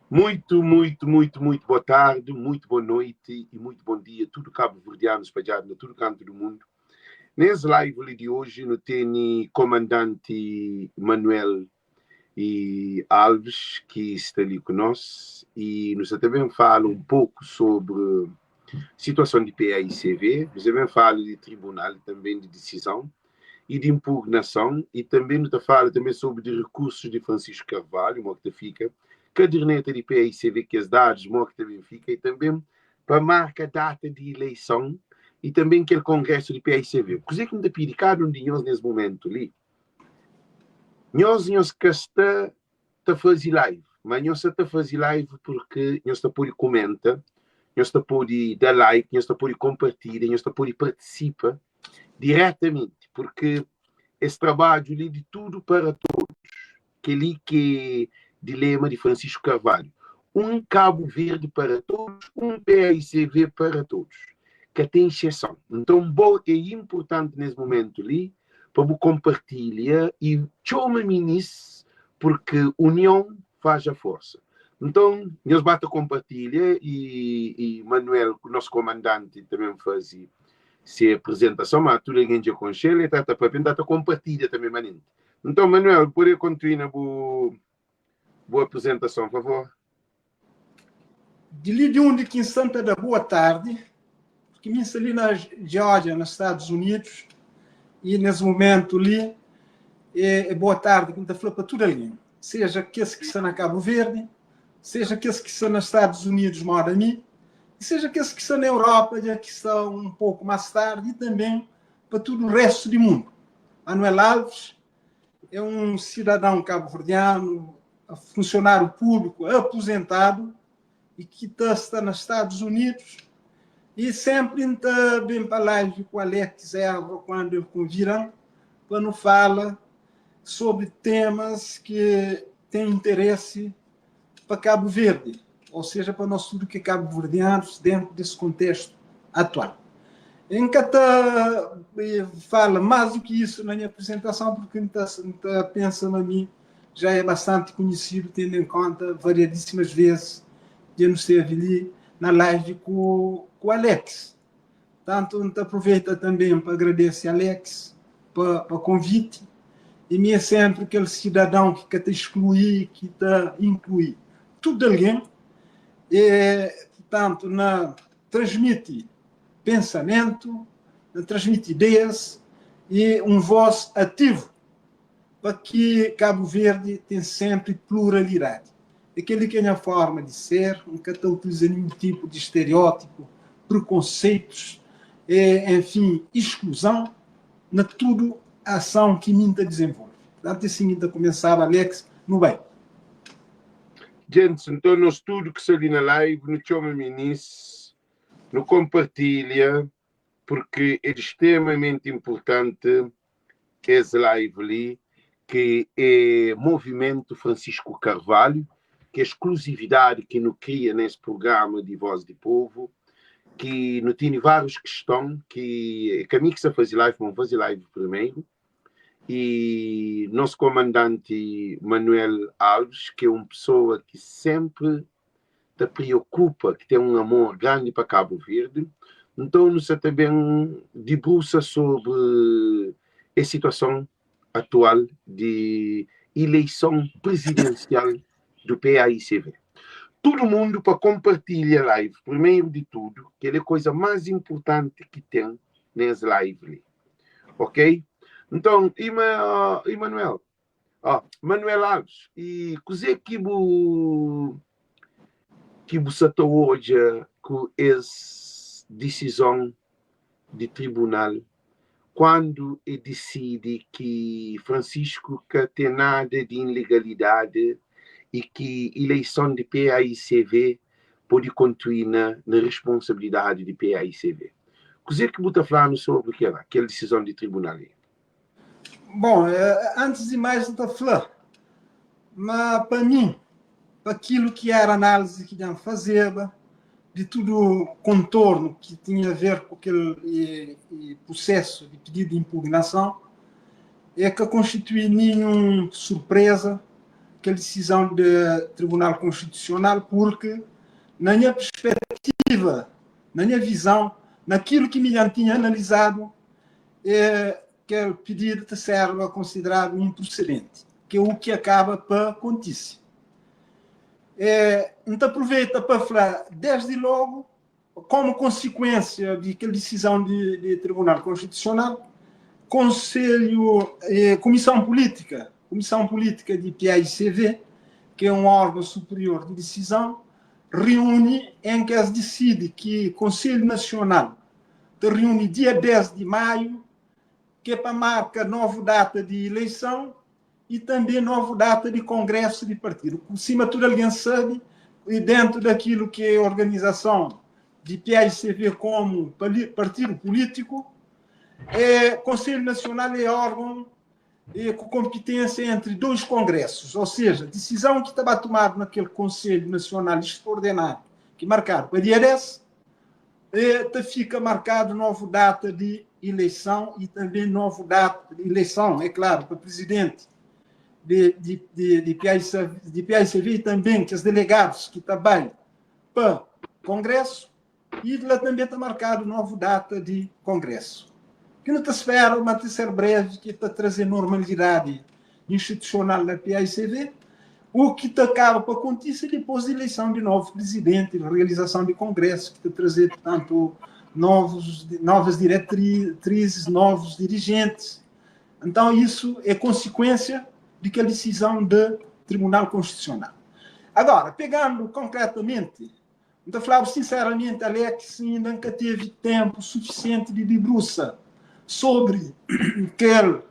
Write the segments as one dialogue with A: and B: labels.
A: Muito, muito, muito, muito boa tarde, muito boa noite e muito bom dia, tudo cabo-verdiano espalhado na tudo canto do mundo. Nesse live ali de hoje, no tem comandante Manuel e Alves, que está ali conosco, e nos também fala um pouco sobre situação de PAICV, nos também fala de tribunal, também de decisão e de impugnação, e também nos fala também sobre de recursos de Francisco Carvalho, uma que fica, caderneta de PAICV, que as dados, uma que também fica, e também para marca a data de eleição, e também aquele congresso de PAICV. O que é que me pede cada um de nós nesse momento ali? Nós, nós que está a fazer live, mas nós está a fazer live porque nós está pode comenta, nós está pode dar like, nós está pode compartilhar, nós está pode participa diretamente, porque esse trabalho ali de tudo para todos, que ali que dilema de Francisco Carvalho, um Cabo Verde para todos, um PAICV para todos, que tem exceção. Então, bom, é importante nesse momento ali, para compartilhar e chama minis, porque união faz a força. Então, nós bate compartilha e, e Manuel, o nosso comandante, também faz se apresentação, mas tudo alguém já conhece, ele está para tá compartilha também, manente. Então, Manuel, pode continuar a boa, boa apresentação, por favor.
B: De li de onde que em Santa da Boa Tarde, porque me ali na Geórgia, nos Estados Unidos, e nesse momento ali, é, é boa tarde, que me está para tudo ali. Seja aqueles que estão na Cabo Verde, seja aqueles que estão nos Estados Unidos, mora a mim, e seja aqueles que estão na Europa, já que estão um pouco mais tarde, e também para todo o resto do mundo. Manuel Alves é um cidadão cabo-verdiano, funcionário público, aposentado, e que está nos Estados Unidos, e sempre está bem para live com o Alex Erva, quando eu convidam, quando fala sobre temas que têm interesse para Cabo Verde, ou seja, para nós tudo que é cabo-verdianos dentro desse contexto atual. Em Cata fala mais do que isso na minha apresentação, porque tá, tá pensa a mim já é bastante conhecido, tendo em conta variadíssimas vezes que nos esteve ali na live com, com o Alex. Tanto, a aproveita também para agradecer Alex para o convite e me é sempre aquele cidadão que quer te excluir, que te incluir. Tudo alguém, e, portanto, na, transmite pensamento, na, transmite ideias e um voz ativo para que Cabo Verde tem sempre pluralidade. Aquele que é a forma de ser, nunca está utilizando nenhum tipo de estereótipo, preconceitos, e, enfim, exclusão, na tudo a ação que minta desenvolve. Portanto, assim, ainda começava, Alex, no bem.
A: Gente, então, nós tudo que está ali na live, no chama minis, no compartilha, porque é extremamente importante esse live ali, que é Movimento Francisco Carvalho, que é a exclusividade que nos cria nesse programa de Voz de Povo, que não tem várias questões, que que a mim que se fazer live, vamos fazer live primeiro, e nosso comandante Manuel Alves, que é uma pessoa que sempre te preocupa, que tem um amor grande para Cabo Verde, então nos também debruça sobre a situação atual de eleição presidencial do PAICV. Todo mundo para compartilhar a live, primeiro de tudo, que é a coisa mais importante que tem nessa live ali. Ok? Então, Ima, Emanuel, oh, Manuel Alves, e coisa que bu que você está hoje com essa decisão de tribunal quando ele decide que Francisco que tem nada de ilegalidade e que eleição de PAICV pode continuar na, na responsabilidade de PAICV. O que é que você está falando sobre aquela, aquela decisão de tribunal aí?
B: Bom, antes de mais, não falando, mas para mim, para aquilo que era a análise que iam fazer, de tudo o contorno que tinha a ver com aquele e, e processo de pedido de impugnação, é que constitui nenhuma surpresa kel disizon di Tribunal Konstitusional purki na nha perspetiva, na nha vizon, na kilu ki mi dja N tinha analizadu, e kel pididu ta serba konsideradu inprosedenti, ki é u ki akaba pa kontise. E N ta apruveita pa fla desdi logu, Komu konsikuensia di kel disizon di Tribunal Konstitusional, Konselhu, Kumison Pulítika, Kumison Pulítika di PAICV, ki é un órgon superior di disizon, riuni en ki es disidi ki Konselhu Nasional ta riuni dia 10 di Maiu, ki é pa marka novu data di ileison i tanbê novu data di kongrésu di partidu. Sima tudu algen sabe, i dentu dakilu ki é organizason di PAICV komu partidu pulítiku, é Konselhu Nasional é órgon ku konpiténsia entri dois kongrésus, ou seja, disizon ki ta ba tumadu na kel Konselhu Nasional Extraordenáriu ki markadu pa dia 10, ta fika markadu novu data di ileison i tanbe novu data di ileison, é klaru, pa prizidenti di PAICV i tanbe kes delegadus ki ta bai pa kongresu, i la tanbe ta markadu novu data di kongresu. Ki nu ta spera ma ta ser brevi, ki ta traze normalidadi institusional na PAICV, u ki ta kaba pa kontise dipôs di ileison di novu prizidenti, realizason di kongresu ki ta traze, purtantu, novus, novas diretrizes, novus dirijentis. Então, isu é konsikuensia di kel disizon di Tribunal Konstitusional. Agora, pegandu konkretamenti, N ta fla-bu sinseramenti, Alex, inda N ka tevi ténpu sufisienti di dibrusa sobri kel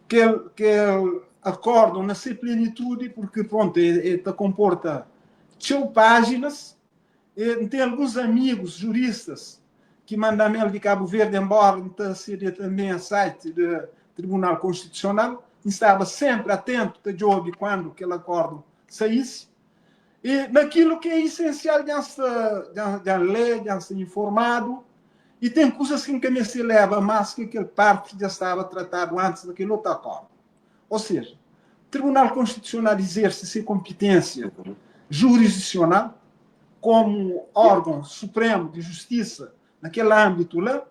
B: kel kel akórdon na se plenitudi, purki, prontu, e ta konporta txeu pájinas. E N ten alguns amigus juristas ki manda-m el di Kabu Verdi, enbóra N ta asede tanbê a site di Tribunal Konstitusional. N staba sénpri atentu ta djobe kuandu kel akórdon saísi. E nakilu ki é isensial dja N sta, dja N lé, dja N sta informadu, i ten kuzas ki N ka meste leba más ki kel parti ki dja staba tratadu antis na kel otu akordu. Ô seja, Tribunal Konstitusional izerse se konpiténsia jurisdisional komu órgon supremu di justisa na kel ánbitu la,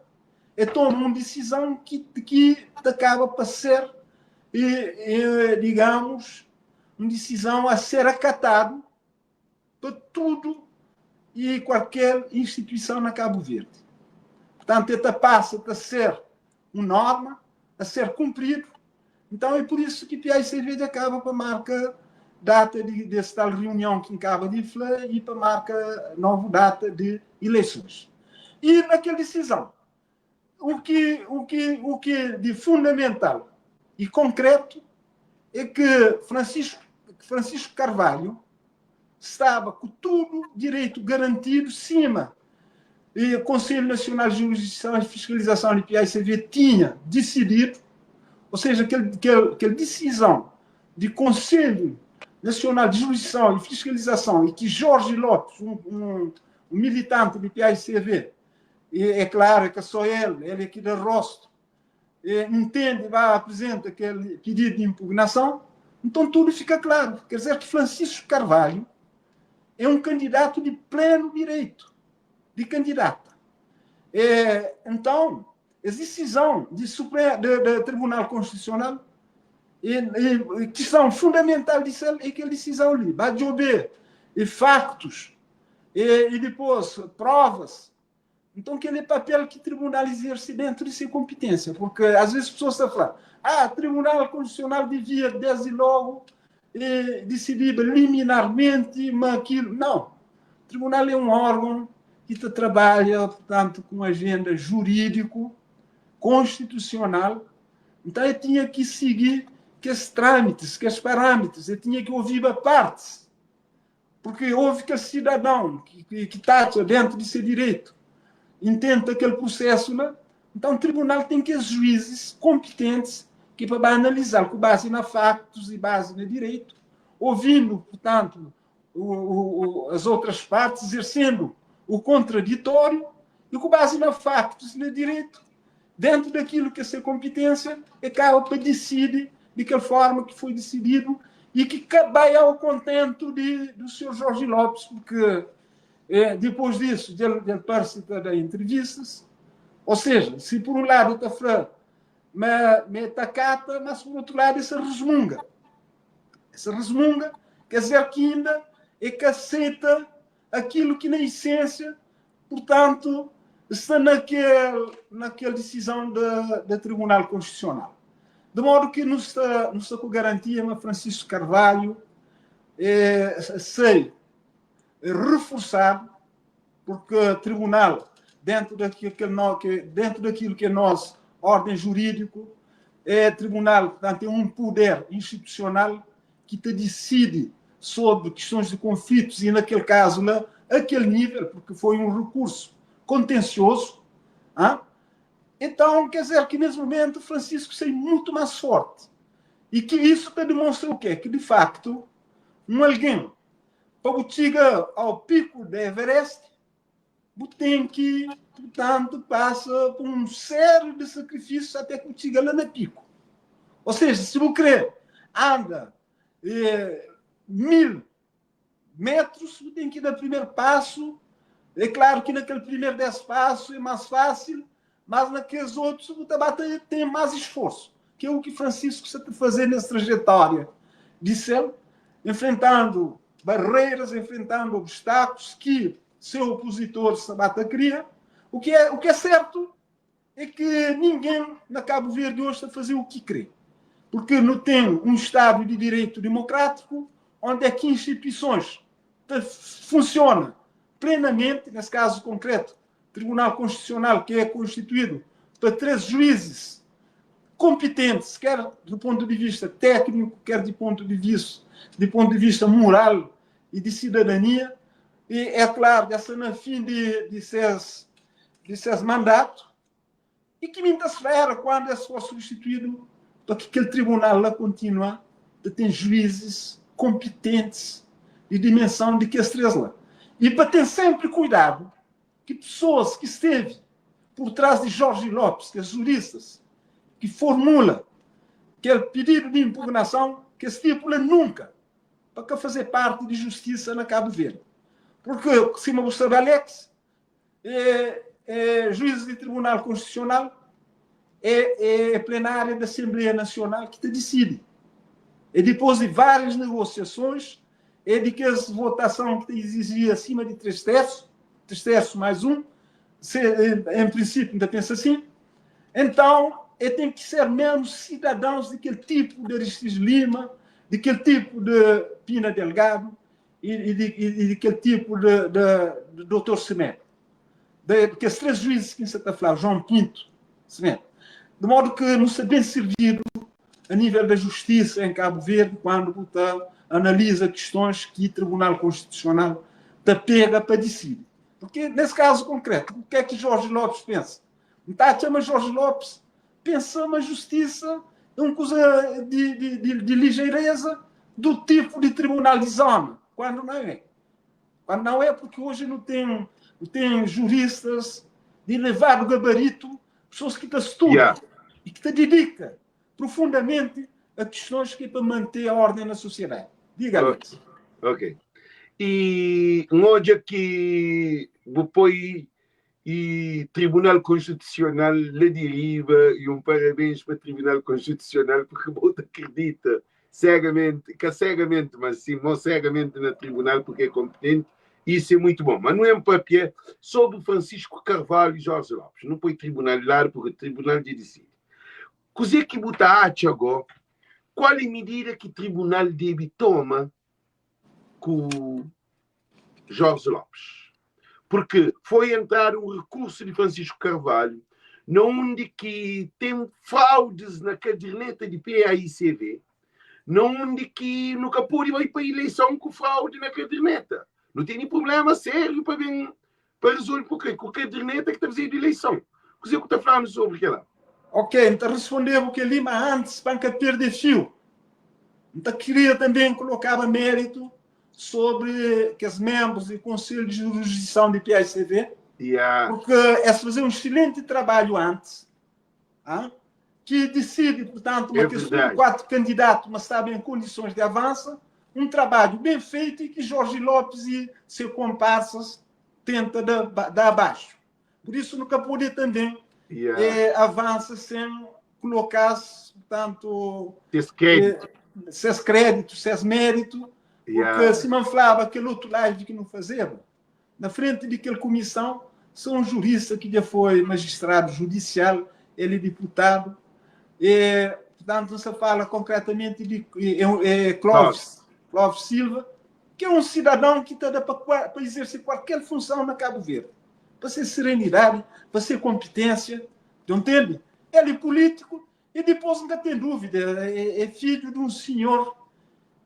B: e toma un disizon ki ki ta kaba pa ser, digamus, un disizon a ser akatadu pa tudu i kualker instituison na Kabu Verdi. Purtantu, el ta pasa ta ser un norma a ser kunpridu. Nton, é pur isu ki PAICV dja kaba pa marka data di des tal riunion ki N kaba di fla i pa marka novu data di ileisons. I na kel disizon, U ki, u ki, u ki di fundamental i konkretu é ki Francisco, Francisco Carvalho staba ku tudu direitu garantidu sima e Konselhu Nasional di Jurisdição e Fiskalizason di PAICV tinha disididu, ou seja, kel, kel, kel disizon di Konselhu Nasional di Jurisdição e Fiskalizason e ki Jorge Lopes, um, um, um militante di PAICV, E é klaru, é ka só el, el é ki da rostu. E ntende, ba aprizenta kel pididu di impugnason, nton tudu fika klaru. Ker dizer ki Francisco Carvalho é un kandidatu di plenu direitu di kandidata. E, nton, es disizon di Supre, de, de Tribunal Konstitusional e, e kiston fundamental di sel é kel disizon li. Ba djobe e faktus E, e dipôs, provas. Nton, kel-li é papel ki tribunal izerse dentu di se konpiténsia, purki às vezes pesoas ta fla, ah, Tribunal Konstitusional devia desdi logu e, disidiba liminarmenti ma akilu. Nau! Tribunal é un órgon ki ta trabalha, purtantu, ku un ajenda jurídiku, konstitusional, nton el tinha ki sigi kes trâmitis, kes parâmitus, el tinha ki oviba partis. Porque houve kel sidadão ki, ki ta atxa dentro di se direito intenta kel processo la, então tribunal tem kes juízes competentes ki pa ba analisal ku base na factos e base na direito, ouvindo, portanto, o, o, as outras partes, exercendo o contraditório e ku base na factos e na direito, dentro daquilo que é sua competência, acaba para decide de que forma que foi decidido. e que ka bai ao contento de, do Sr. Jorge Lopes, porque depois disso ele parece ta da entrevistas, ou seja, se por um lado ta fla ma me ta cata, mas por outro lado essa resmunga. Essa resmunga quer dizer que ainda é que aceita aquilo que na essência, portanto, está naquela decisão da Tribunal Constitucional. De modo que não está com garantia, mas Francisco Carvalho sei reforçar, porque o tribunal, dentro daquilo que é nosso ordem jurídico, é tribunal, portanto, tem um poder institucional que te decide sobre questões de conflitos e, naquele caso, lá, aquele nível, porque foi um recurso contencioso. Hein? Então, quer dizer que nesse momento Francisco sai muito mais forte. E que isso te demonstra o quê? Que, de facto, um alguém, para chegar ao pico da Everest, tem que, portanto, passa por um série de sacrifícios até que chega lá no pico. Ou seja, se você querer anda 1000 metros, tem que dar o primeiro passo. É claro que naquele primeiro 10 passos é mais fácil, mas naqueles outros você tem mais esforço, que é o que Francisco está a fazer nessa trajetória. Disse ele, enfrentando barreiras, enfrentando obstáculos que seu opositor Sabata cria. O que é certo é que ninguém na Cabo Verde hoje está a fazer o que crê. Porque não tem um Estado de Direito democrático onde é que instituições funcionam plenamente, nesse caso concreto, Tribunal Constitucional, que é constituído por três juízes competentes, quer do ponto de vista técnico, quer de ponto de vista moral e de cidadania, e é claro, dessa na fim de seus mandato, e que muita esfera, quando é for substituído, para que aquele tribunal lá continue a ter juízes competentes de dimensão de que as três lá. E para ter sempre cuidado que pessoas que esteve por trás de Jorge Lopes, que é juristas, que formula aquele pedido de impugnação, que estipula nunca para que fazer parte de justiça na Cabo Verde. Porque, se você sabe, Alex, juízes de Tribunal Constitucional é plenária da Assembleia Nacional que te decide. E depois de várias negociações, é de que a votação que te exigia acima de 3 terços, 3 terços mais um, se, em princípio, ainda pensa assim, então é, tem que ser menos cidadãos daquele tipo de Aristides Lima, daquele tipo de Pina Delgado e daquele tipo de Dr. Semedo. Porque esses três juízes que você está a falar, João Pinto, Semedo. De modo que não se bem servido a nível da justiça em Cabo Verde, quando portanto, analisa questões que o Tribunal Constitucional te pega para decidir. Porque, nesse caso concreto, o que é que Jorge Lopes pensa? Não está a chamar Jorge Lopes, pensa uma justiça, é uma coisa de ligeireza do tipo de tribunal de zona, quando não é. Quando não é, porque hoje não tem juristas de elevado gabarito, pessoas que te estudam e que te dedicam profundamente a questões que é para manter a ordem na sociedade. Diga, Alex.
A: Ok. E onde que depois e Tribunal Constitucional lhe deriva e um parabéns para o Tribunal Constitucional, porque você acredita cegamente, que cegamente, mas sim, não cegamente no tribunal, porque é competente, isso é muito bom. Mas não é um papel sobre Francisco Carvalho e Jorge Lopes. Não põe tribunal lá, porque o tribunal de decide. Coisa que botar agora, qual é a medida que o tribunal deve tomar com Jorge Lopes? Porque foi entrar um recurso de Francisco Carvalho, onde que tem fraudes na caderneta de PAICV, onde que nunca pôde ir para a eleição com fraude na caderneta. Não tem nem problema sério para, bem, para resolver, porque com a caderneta que está fazendo eleição. O que você está falando sobre aquela?
B: Ok, então responder o que Lima antes, para não perder fio. Então queria também colocar mérito sobre que os membros do Conselho de Jurisdição de PAICV, porque é fazer um excelente trabalho antes, ah, que Que decide, portanto, uma
A: É
B: que
A: verdade.
B: 4 candidatos, mas sabem em condições de avança, um trabalho bem feito e que Jorge Lopes e seus comparsas tenta dar abaixo. Por isso, nunca pode também
A: Yeah.
B: avança sem colocar-se, portanto,
A: Esse crédito.
B: Seus créditos, seus méritos, porque se não falava aquele outro live que não fazia, na frente daquela comissão, sou um jurista que já foi magistrado judicial, ele é deputado, e, portanto, você fala concretamente de Clóvis Silva, que é um cidadão que está para exercer qualquer função na Cabo Verde, para ser serenidade, para ser competência, entende? Ele é político e depois nunca tem dúvida, é filho de um senhor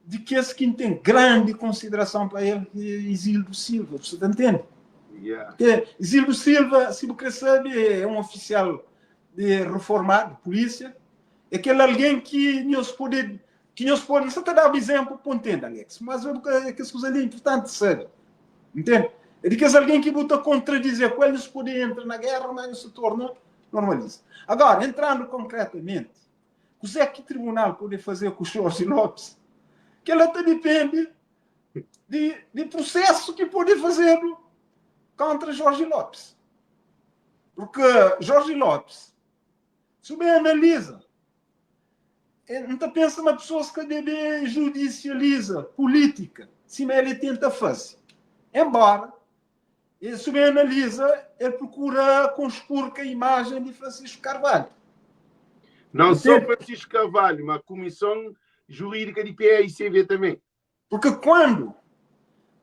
B: de que esse que tem grande consideração para ele, Isildo Silva, você tá entende? Porque Isildo Silva, se você sabe, é um oficial de reformado, de polícia, é aquele alguém que nós pode, que nós pode, você tá dando exemplo, entende, Alex, mas é que as coisas ali é importante saber, entende? É de que é alguém que bota contradizer com ele, se pode entrar na guerra, mas se torna normalista. Agora, entrando concretamente, o que é que o tribunal pode fazer com o Jorge Lopes? Que ela até depende de processo que pode fazer contra Jorge Lopes. Porque Jorge Lopes, se bem analisa, não te pensa uma pessoa que deve judicializa política, se ele tenta fazer. Embora, se bem analisa, ele procura conspur com a imagem de Francisco Carvalho.
A: Não só
B: Entende?
A: Francisco Carvalho, mas a Comissão Jurídica de PAICV também.
B: Porque quando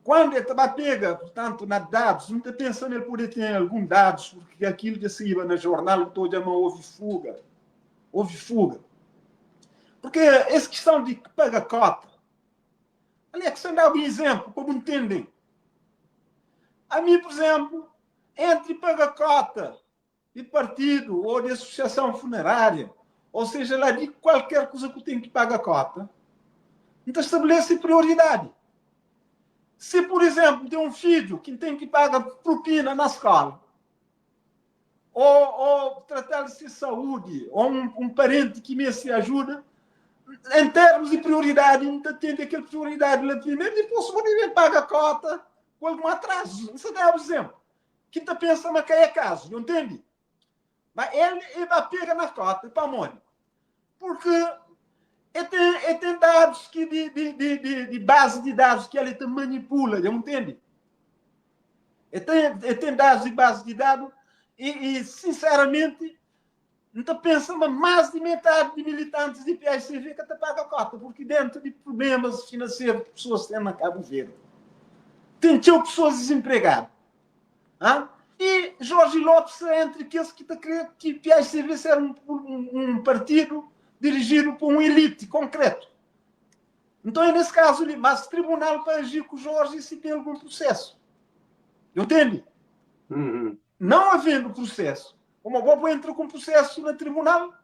B: ele estava pega, portanto, na dados, não está pensando ele poder ter algum dados, porque aquilo que se ia no jornal, todo a mão houve fuga. Houve fuga. Porque essa questão de que paga cota, Alex, eu dá um exemplo, como entendem. A mim, por exemplo, entre paga cota de partido ou de associação funerária, ou seja, lá de qualquer coisa que eu tenho que pagar cota, então estabelece prioridade. Se, por exemplo, tem um filho que tem que pagar propina na escola, ou tratar de saúde, ou um parente que me se ajuda, em termos de prioridade, não tem aquela prioridade lá primeiro, depois o ninguém paga a cota com algum atraso. Isso é um exemplo. Quem tá pensando que é caso, não entende? Mas ele vai pegar na cota para a Mônica. Porque ele tem dados que de base de dados que ele te manipula, não entende? Ele tem dados de base de dados e sinceramente, não te pensa, mas mais de metade de militantes de PAICV que te paga a cota, porque dentro de problemas financeiros que pessoas têm na Cabo Verde, tem tinha pessoas desempregadas. Hã? E Jorge Lopes é entre aqueles que te crê que PAICV ser um partido dirigido por um elite concreto. Então, é nesse caso, mas tribunal para agir com o Jorge se tem algum processo. Entende? Não havendo processo, como a boba entra com processo no tribunal,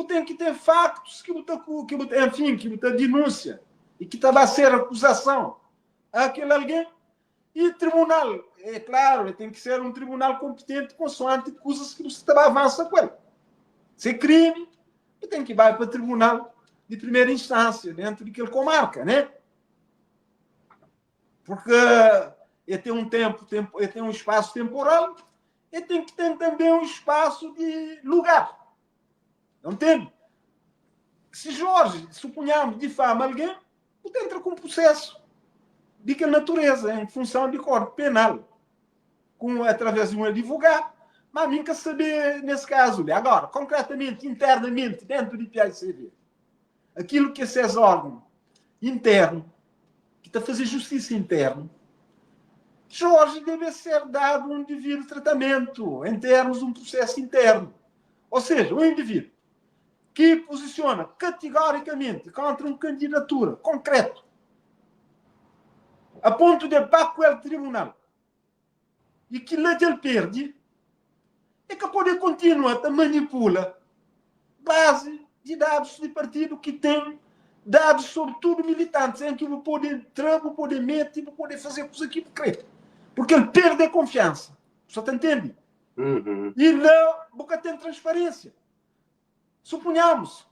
B: tem que ter factos que botar, que botar, enfim, que botar denúncia e que tá a ser acusação àquele alguém. E tribunal, é claro, tem que ser um tribunal competente consoante coisas que você tá avança com ele. Se é crime, tem que ir para o tribunal de primeira instância, dentro daquele comarca, né? Porque ele tem um tempo, tempo, ele tem um espaço temporal, ele tem que ter também um espaço de lugar. Não tem? Se Jorge, suponhamos, difama alguém, ele entra com um processo de que natureza, em função de código penal, através de um advogado, mas nunca saber nesse caso. Agora, concretamente, internamente, dentro do PAICV, aquilo que esse órgão interno, que está a fazer justiça interna, Jorge deve ser dado um devido tratamento em termos de um processo interno. Ou seja, um indivíduo que posiciona categoricamente contra uma candidatura concreto, a ponto de bacuar o tribunal, e que lá ele perde, é que pode continuar a manipula base de dados de partido que tem dados sobre tudo militantes, em que o pode entrar, o pode meter, o pode fazer coisa que quer. Porque ele perde a confiança. Só te entende? E lá, boca tem transparência. Supunhamos,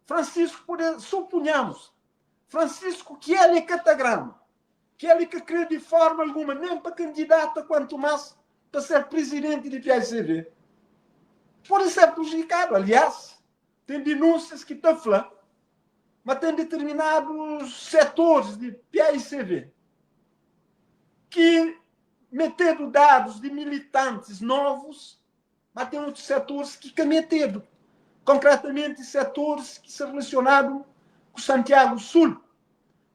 B: Francisco pode, supunhamos, Francisco ki el é katagrama, ki el ka kre di forma alguma nem pa kandidata kuantu mas pa ser prizidenti di paicv, pode ser prejudikadu. Aliás, ten dinúnsias ki ta fla ma ten determinadus setoris di paicv ki metedu dadus di militantis novus Ma ten otus setoris ki ka metedu, konkretamenti setoris ki sta relasionadu ku Santiago Sul.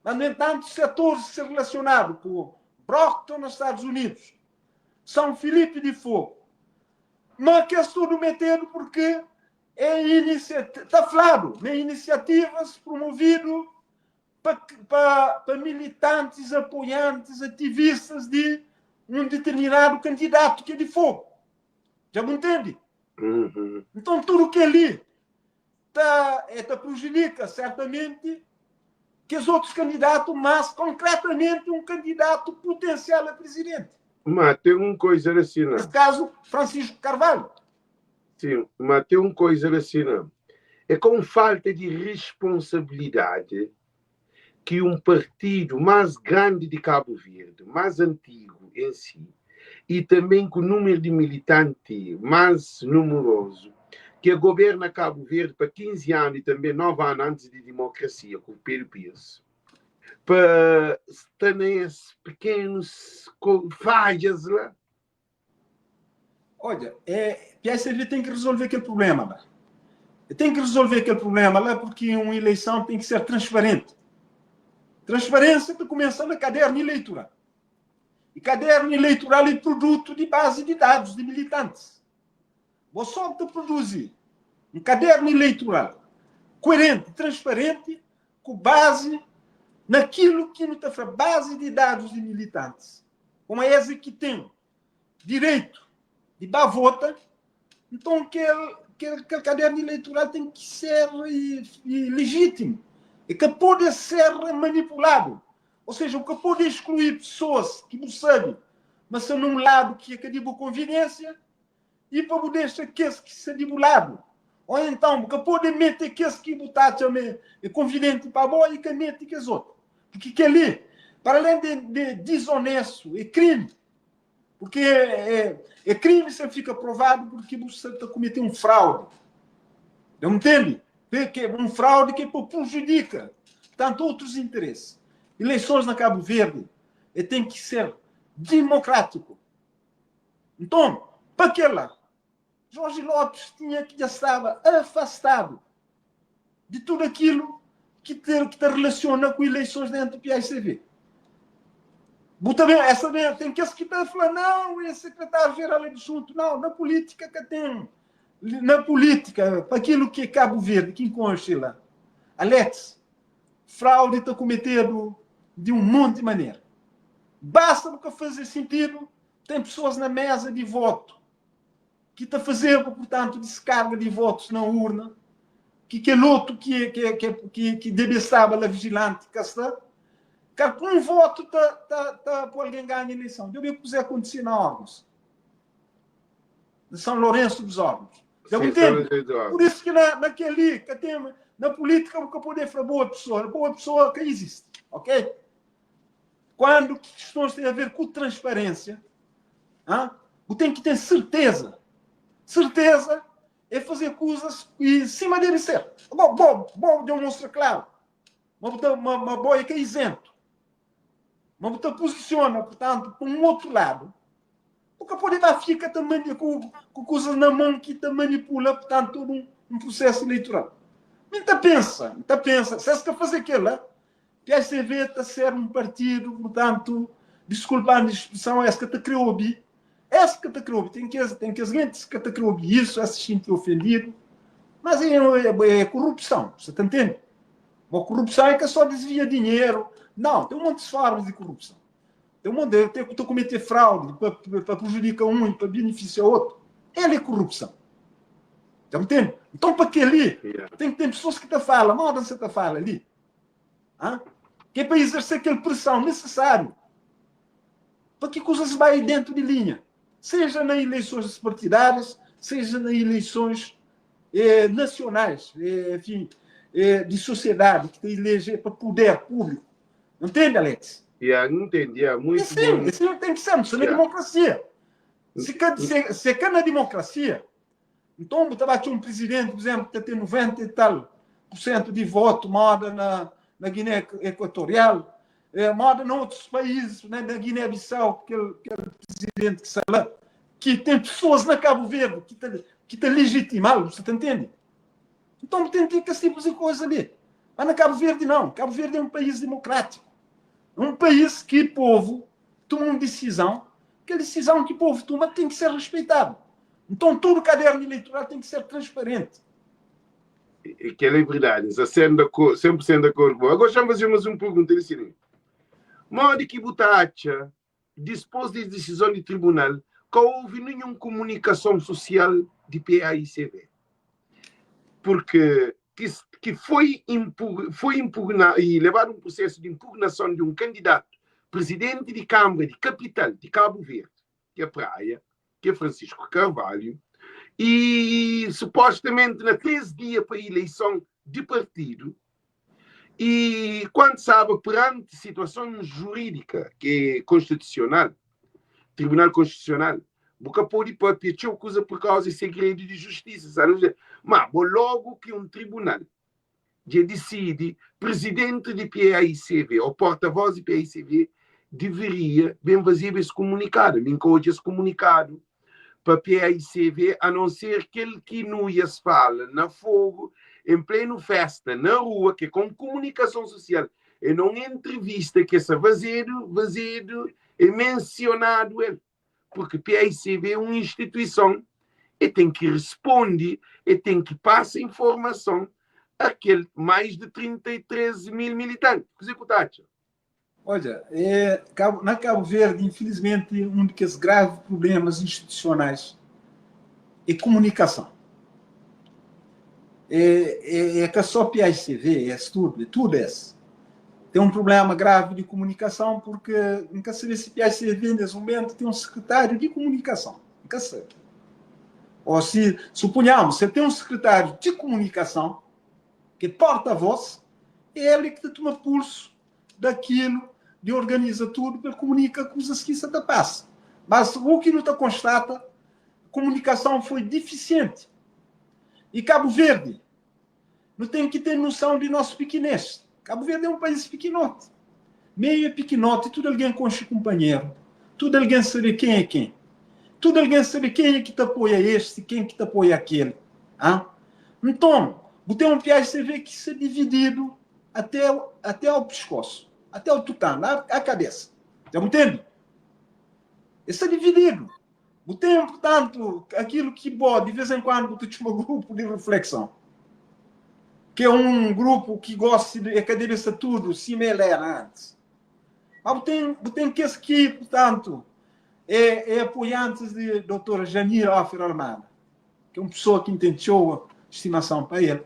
B: Ma nu entantu, setoris ki sta relasionadu ku Brockton na Stadus Unidus, São Filipe di Fogo, ma kes tudu metedu purki é ta fladu ma é inisiativas promovidu pa pa militantis, apoiantis, ativistas di un determinadu kandidatu ki é di Fogo. Dja bu ntende? Nton tudu kel-li ta é ta prujudika sertamenti kes otus kandidatu, mas konkretamenti un kandidatu putensial a prizidenti.
A: Ma ten un koiza la sina.
B: Nes kazu, Francisco Carvalho.
A: Sim, ma ten un koiza la sina. É ka un falta di risponsabilidadi ki un partidu más grandi di Kabu Verdi, más antigu en si, i tanben ku númeru di militanti más numurozu, ki a goberna Kabu Verdi pa 15 anu i tanben 9 anu antis di dimokrasia ku Pedro Pires, pa sta na es pekenus fadjas la?
B: Odja, é, PSDB tem que resolver aquele problema lá. Tem que resolver aquele problema lá porque uma eleição tem que ser transparente. Transparência que começa na caderno eleitoral. E caderno eleitoral é produto de base de dados de militantes. Você só te produzir um caderno eleitoral coerente, transparente, com base naquilo que não está base de dados de militantes. Como é esse que tem direito di ba vota, nton kel, kel, kel kadernu eleitoral ten ki ser legítimo, e ka pode ser manipuladu. Ou seja, bu ka pode excluir pessoas ki bu sabe ma sta nun ladu ki é ka di bu konviniênsia e pa bu dexa kes ki sta di bu ladu. Ou então, bu ka pode mete kes ki bu ta atxa ma é konvinienti pa bo e ka mete kes otu. Porque kel-li, para além de, de desonesto, é crime. Porque é, é, é crime se fica provado porque você está cometendo um fraude. Não entende? Porque um fraude que prejudica tanto outros interesses. Eleições na Cabo Verde tem que ser democrático. Então, para que lá? Jorge Lopes tinha que já estava afastado de tudo aquilo que te, que te relaciona com eleições dentro do PICV. Também, essa bem, tem que que tá falando, não, é secretário-geral adjunto. Não, na política que tem, na política, para aquilo que é Cabo Verde, que consta lá. Alex, fraude está cometido de um monte de maneira. Basta nunca fazer sentido, tem pessoas na mesa de voto ki ta fazeba, purtantu, diskarga di votus na urna, ki kel otu ki ki ki ki ki debe staba la vijilanti ka sta, ka un votu ta ta ta po algen ganha ileison. Djobe kuzê akontise na Órgãos, na São Lourenço dos Órgãos. Dja bu
A: Sim, São
B: ntende?
A: Lourenço dos
B: Pur
A: Órgãos.
B: isu ki na na kel-li ka ten, na pulítika bu ka pode fla boa pesoa, boa pesoa ka izisti, ok? Kuandu kistons ten aver ku transparênsia, ha? Bu ten ki ten serteza. Serteza é fazer kuzas e sima debe ser. Bo, bo, bo dja mostra klaru ma bu ta, ma, ma bo é ka izentu. Ma bu ta pozisiona, purtantu, pa un otu ladu. Bu ka pode ba fika ta mani, ku, ku kuzas na mon ki ta manipula, purtantu, todo un, un prosesu eleitoral. Mi N ta pensa, N ta pensa, se es ka faze kela, PSDB ta ser un partidu, purtantu, diskulpa-m di spresãu, es ka ta kre obi, es ka ta kre obi, ten kes, ten kes gentis ki ka ta kre obi isu, es ta xinti ofendidu, mas é, é, é korupsãu, sa ta ntende? Bo korupsãu é ka só desvia dinheru, nau, ten un monti formas di korupsãu, ten un monti, ten ku ta kumete fraude pa, pa prejudika un i pa benefisia otu, el é korupsãu. Ta ntende? Nton, pa kel-li, ten ki ten pesoas ki ta fala, moda N sa ta fala li. Ha? Que é para exercer aquela pressão necessário para que coisas vai dentro de linha, seja nas eleições partidárias, seja nas eleições. nacionais, enfim, di sociedade ki ta elege pa puder público. Entende, Alex?
A: Yeah, entende, yeah, muito
B: sim,
A: bom.
B: Sim, tem que ser, isso na
A: Yeah.
B: democracia. Se ka, se, se ka na democracia, então bu ta bate um presidente, por exemplo, que tem 90 e tal por cento de voto, moda na Guiné Equatorial, moda em outros países, né, na Guiné-Bissau, aquele presidente que está lá, que tem pessoas na Cabo Verde que te legitimá-lo, você te entende? Então tem que ter esse tipo de coisa ali. Mas na Cabo Verde não. Cabo Verde é um país democrático. Um país que o povo toma uma decisão, que a decisão que o povo toma tem que ser respeitada. Então todo o caderno eleitoral tem que ser transparente.
A: E que é verdade, sendo de acordo, 100% de acordo. Agora já fazer mais uma pergunta, assim, modo que butacha, depois da decisão do tribunal, que houve nenhuma comunicação social de PAICV. Porque que foi, foi impugnado e levar um processo de impugnação de um candidato presidente de Câmara de Capital de Cabo Verde, que é Praia, que é Francisco Carvalho, e supostamente na 13 dias para a eleição de partido, e quando sabe, perante situação jurídica, que é constitucional, Tribunal Constitucional, boca pode pode coisa por causa de segredo de justiça, sabe? Mas logo que um tribunal já decide, presidente de PAICV ou porta-voz de PAICV deveria bem fazer esse comunicado, bem hoje esse comunicado para PAICV, a não ser que ele que não ia se fala na fogo, em pleno festa, na rua, que é com comunicação social, e não entrevista que essa vazido é mencionado ele. Porque PAICV é uma instituição e tem que responder, e tem que passar informação àquele mais de 33 mil militantes. Que
B: Olha, na Cabo Verde, infelizmente, um dos graves problemas institucionais é comunicação. É que só PAICV, é tudo, é tudo esse. Tem um problema grave de comunicação porque nunca sabe se PAICV nesse momento tem um secretário de comunicação. Nunca sabe. Ou se, suponhamos, se tem um secretário de comunicação que é porta-voz, é ele que toma pulso daquilo, de organiza tudo, ele comunica com os que se passa. Mas o que não está constata, a comunicação foi deficiente. E Cabo Verde não tem que ter noção de nosso pequenez. Cabo Verde é um país pequenote. Meio é pequenote, tudo alguém concha companheiro. Tudo alguém sabe quem é quem. Tudo alguém sabe quem é que te apoia este, quem é que te apoia aquele. Ah? Então, botei um PAICV que se é dividido até ao pescoço, até ao tutano, à cabeça. Já me entende? Está dividido. Tem, portanto, aquilo que, bom, de vez em quando, tu tinha um grupo de reflexão, que é um grupo que gosta de cabeça tudo, se me era antes. Mas tem que esse portanto, é apoiante de doutora Janir Hoffer Almada, que é uma pessoa que entendeu estimação para ele.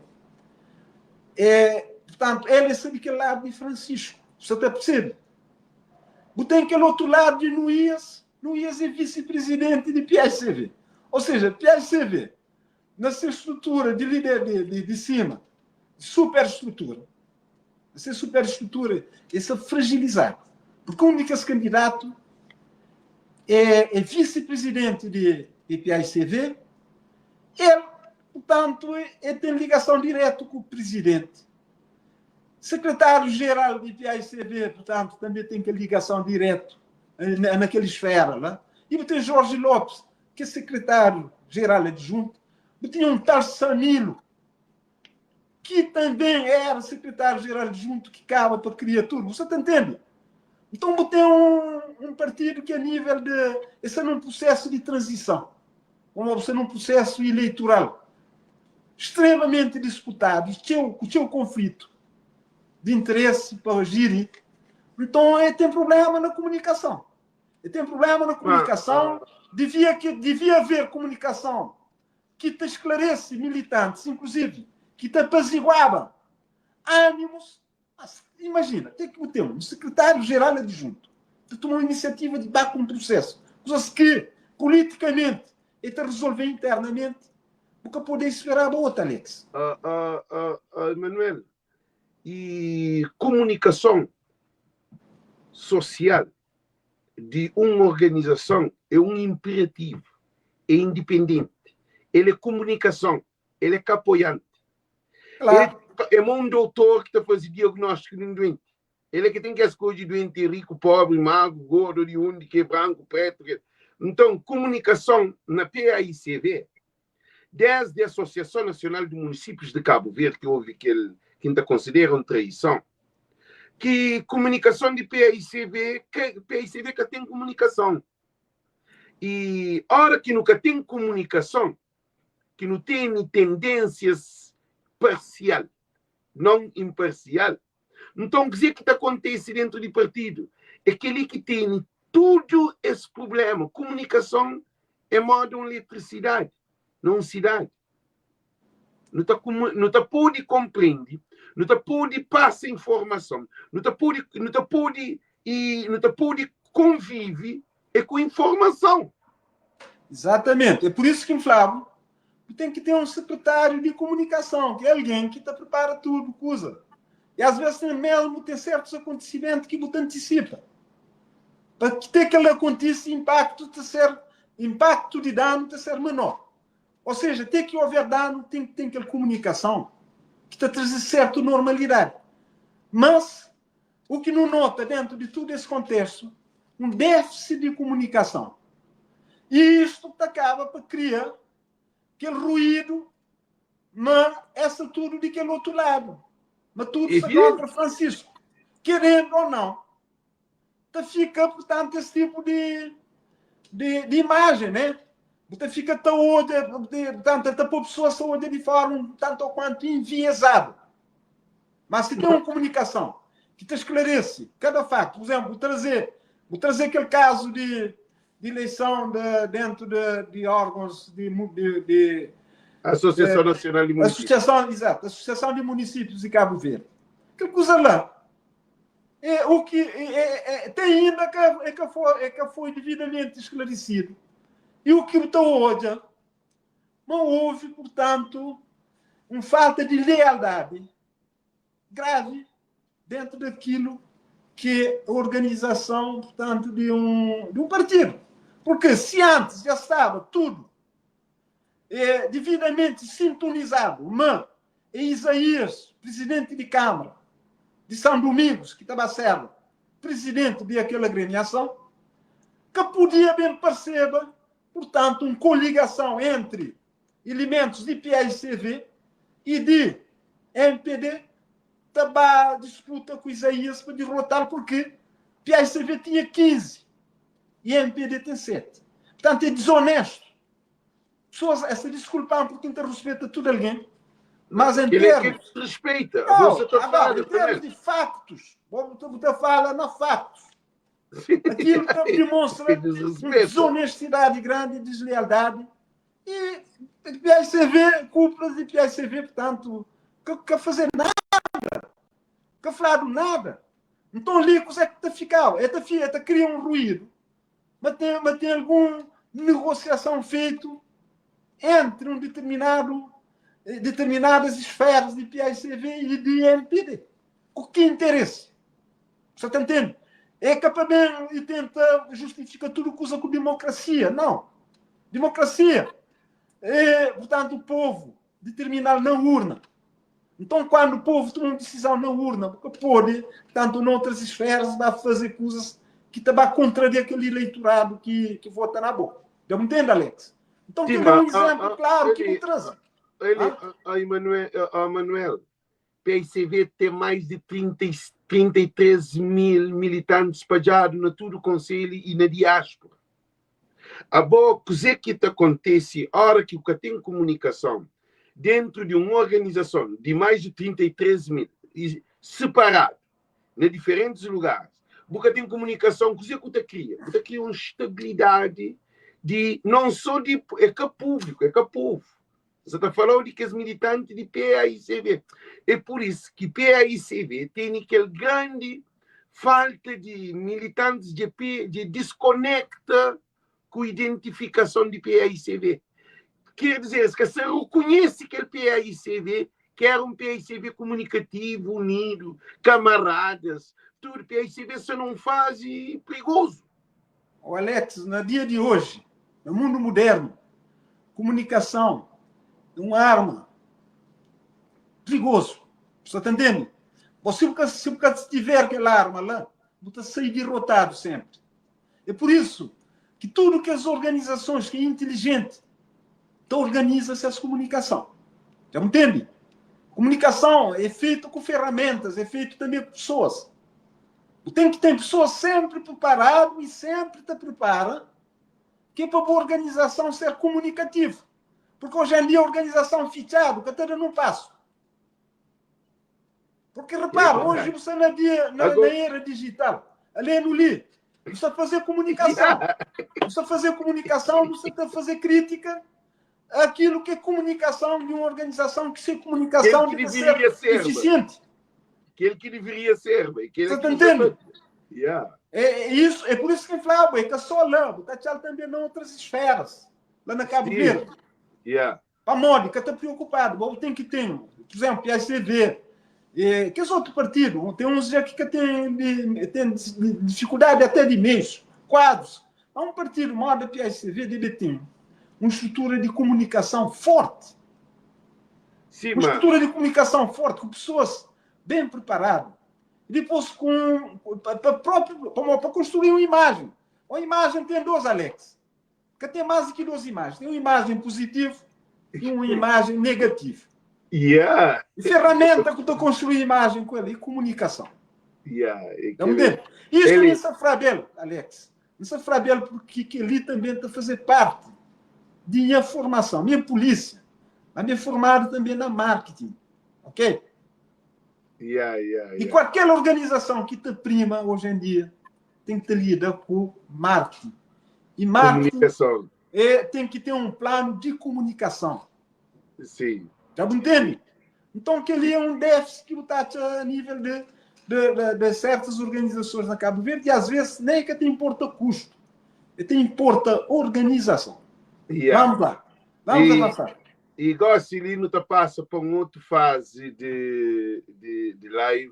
B: Portanto, ele é daquele lado de Francisco, você até percebe? Tem aquele outro lado de Nuías, Nuías é vice-presidente de PAICV. Ou seja, PAICV, nessa estrutura de líder de cima, de superestrutura, essa superestrutura, essa fragilizada. Porque o único candidato é vice-presidente de PAICV, ele, portanto, tem ligação direta com o presidente. Secretário-geral de PAICV, portanto, também tem que ligação direta naquela esfera lá. E tem Jorge Lopes, que é secretário-geral adjunto. Tinha um tal Samilo, que também era secretário-geral adjunto, que acaba para criar tudo. Você tá entendendo? Então, tem um partido que a nível de... Esse é num processo de transição, como você num processo eleitoral extremamente disputado, com seu conflito de interesse para agir. Então, ele tem problema na comunicação. Ele tem problema na comunicação. Devia haver comunicação que te esclarece militantes, inclusive, que te apaziguava ânimos. Mas, imagina, tem que ter um secretário-geral adjunto que tomou a iniciativa de dar com um processo, coisas que, politicamente, ele te resolve internamente. Bu ka pode esperaba otu, Alex.
A: Manuel, i komunikason sosial di un organizason é un inperativu, é indipendenti, el é komunikason, el é ka apoianti.
B: Klaru.
A: El é ma un doutor ki ta faze diagnóstiku di un duenti. El é ki ten ki skodje duenti é riku, pobri, magru, gordu, di undi ki é, branku, pretu. Ki... Nton, komunikason na PAICV, desdi Asosiason Nasional di Munisípius di Kabu Verdi, ki houve kel ki N ta konsidera un traison, ki komunikason di PAICV, PAICV ka ten komunikason. I ora ki nu ka ten komunikason, ki nu tene tendênsias parsial, non inparsial, Nton, kuzê ki ta kontise déntu di partidu? É kel-li ki tene tudu es prubléma. Komunikason é móda un letrisidadi na un sidadi. Nu ta, nu ta pode konprende, nu ta pode pasa informason, nu ta pode, nu ta pode, i nu ta pode konvive é ku informason.
B: Exatamente. É por isso que N fla-bu, Bu ten ki ten un sekretáriu di komunikason, ki é algen ki ta pripara tudu kuza. I asvês ten mésmu ten sértus akontisimentu ki bu ta antisipa. Pa ki te kel akontise, inpaktu ta ser inpaktu di danu ta ser menor. Ô seja, te ki houver danu, ten ki ten kel komunikason ki ta traze sértu normalidadi. Mas, u ki nu nota dentu di tudu es kontestu, un défisi di komunikason. I istu ta kaba pa kria kel ruídu ma esta tudu di kel otu ladu, ma tudu sta kontra Francisco. Kerendu ou nau, ta fika, purtantu, es tipu di, di, di imajen, né? Bu ta fika ta odja, purtantu, el ta poi pesoas ta odja di forma un tantu ou kuantu enviesadu. Mas si ten un komunikason ki ta sklarese kada faktu, pur izénplu, bu traze, bu traze kel kazu di, di ileison de, dentu de, di órgons di, di, di
A: Asosiason Nasional di
B: Munisípius. Asosiason, izatu, Asosiason di Munisípius di Kabu Verdi. Kel kuza la é o ki é, é, tem inda ka, é ka foi, é ka foi devidamente esclarecido. E o ki bu ta odja, ma houve, portanto, um falta de lealdade grave dentro daquilo que é a organização, portanto, de um, de um partido. Porque se antes já estava tudo é, devidamente sintonizado, mas é Isaías, presidente de Câmara de São Domingos, que estava sendo presidente daquela agremiação, que podia bem perceber, portanto, uma coligação entre elementos de PICV e de MPD estava disputa com Isaías para derrotar porque PICV tinha 15 e MPD tem 7. Portanto, é desonesto. Pessoas, essa desculpar porque não respeita tudo alguém, mas em
A: Ele é
B: termos.
A: que respeita.
B: Não,
A: Você está
B: agora,
A: falando
B: em termos de factos, você fala na factos. Aquilo que demonstra uma desonestidade grande, deslealdade. E PICV, cúpulas de PICV, portanto, que, que fazer nada, que falar nada. Então ali, é que está ficar? É tá, é tá cria um ruído, mas tem, mas tem alguma negociação feita entre um determinado, determinadas esferas de PICV e de MPD. Com que interesse? Você está entendendo? É capaz bem e tenta justificar tudo que usa com democracia. Não. Democracia é, portanto, o povo determinar na urna. Então, quando o povo toma uma decisão na urna, porque pode, tanto noutras esferas, vai fazer coisas que também contrariam aquele eleitorado que, que vota na boca. Deu entende, Alex? Então,
A: Sim,
B: tem um
A: mas,
B: exemplo claro que
A: ele,
B: me traz.
A: Ele, a, Emanuel, a, Manuel, PICV tem mais de 30, 33 mil militantes espalhados na todo o concelho e na diáspora. A boa coisa que te acontece, hora que o que tem comunicação dentro de uma organização de mais de 33 mil, separado, em diferentes lugares, porque tem comunicação, coisa que te cria? Você cria uma estabilidade de, não só de, é que público, é que povo. Você está falando de que os militantes de PAICV. É por isso que PAICV tem aquele grande falta de militantes de, P, de desconecta com a identificação de PAICV. Ker dizer, es ka sa rekonhese kel PAICV, ki éra un PAICV komunikativu, unidu, kamaradas, tudu. PAICV sta na un fazi prigozu.
B: Ó Alex, na dia di oji, na mundu mudernu, komunikason é un arma prigozu. Bu sta ta ntende? Bo, si bu ka, si bu ka tiver kel arma la, bu ta sai dirotadu senpri. É pur isu ki tudu kes organizasons ki é intilijenti ta organiza ses komunikason. Dja bu ntende? Komunikason é fetu ku ferramentas, é fetu tanbe ku pesoas. Bu ten ki ten pesoas senpri preparadu i senpri ta prepara ki é pa bu organizason ser komunikativu. Purki oji en dia organizason fitxadu ka ta da nun pasu. Porque repara, hoje você na, dia, na, na era digital, ali no li, você fazer comunicação. Você fazer comunicação, você está fazer crítica àquilo que é comunicação de uma organização que sem comunicação
A: que
B: deve
A: deveria
B: ser
A: ser,
B: eficiente.
A: Aquele que deveria ser, bem. Aquele
B: Você
A: que
B: tá entendendo?
A: Yeah.
B: É, é isso, é por isso que eu falava, é que só lá, está também em outras esferas, lá na Cabo
A: Sim.
B: Verde.
A: Yeah.
B: Pamodi ka ta preokupadu, bo ten ki ten, pur izénplu, PSDB, e kes otu partidu, ten uns dja ki ka ten, ten difikuldadi até di meius, kuadrus. Ma un partidu moda PSDB debe ten un strutura di komunikason forti.
A: Sim,
B: Un
A: ma
B: strutura di komunikason forti, ku pesoas ben preparadu. E dipôs ku, pa, pa própriu, pamodi pa konstrui un imajen. Un imajen ten dos, Alex. Ka ten más di ki dos imajen. Ten un imajen puzitivu i un imajen negativu.
A: Yeah.
B: E ferramenta ku ta konstrui imajen ku el é komunikason.
A: Yeah, é
B: Tá
A: kel-
B: entende? Isto
A: Ele-
B: N sa fra bel, Alex. N sa fra bel porque kel-li tanbe ta faze parte di nha formason. Mi é polísia, mas mi é formadu tanbe na marketing. Ok?
A: Yeah, yeah,
B: E
A: yeah.
B: kualker organizason ki ta prima oji en dia tem que lida com marketing. E marketing
A: Comunicação.
B: é, tem que ter um plano de comunicação.
A: Sim.
B: Já me entende? Então, que ali é um déficit que está a nível de, de, de, de certas organizações na Cabo Verde e às vezes nem que te importa custo, te importa organização.
A: Yeah.
B: Vamos lá, vamos
A: E-
B: avançar.
A: E gósi li nu ta pasa pa un otu fazi di, di, di live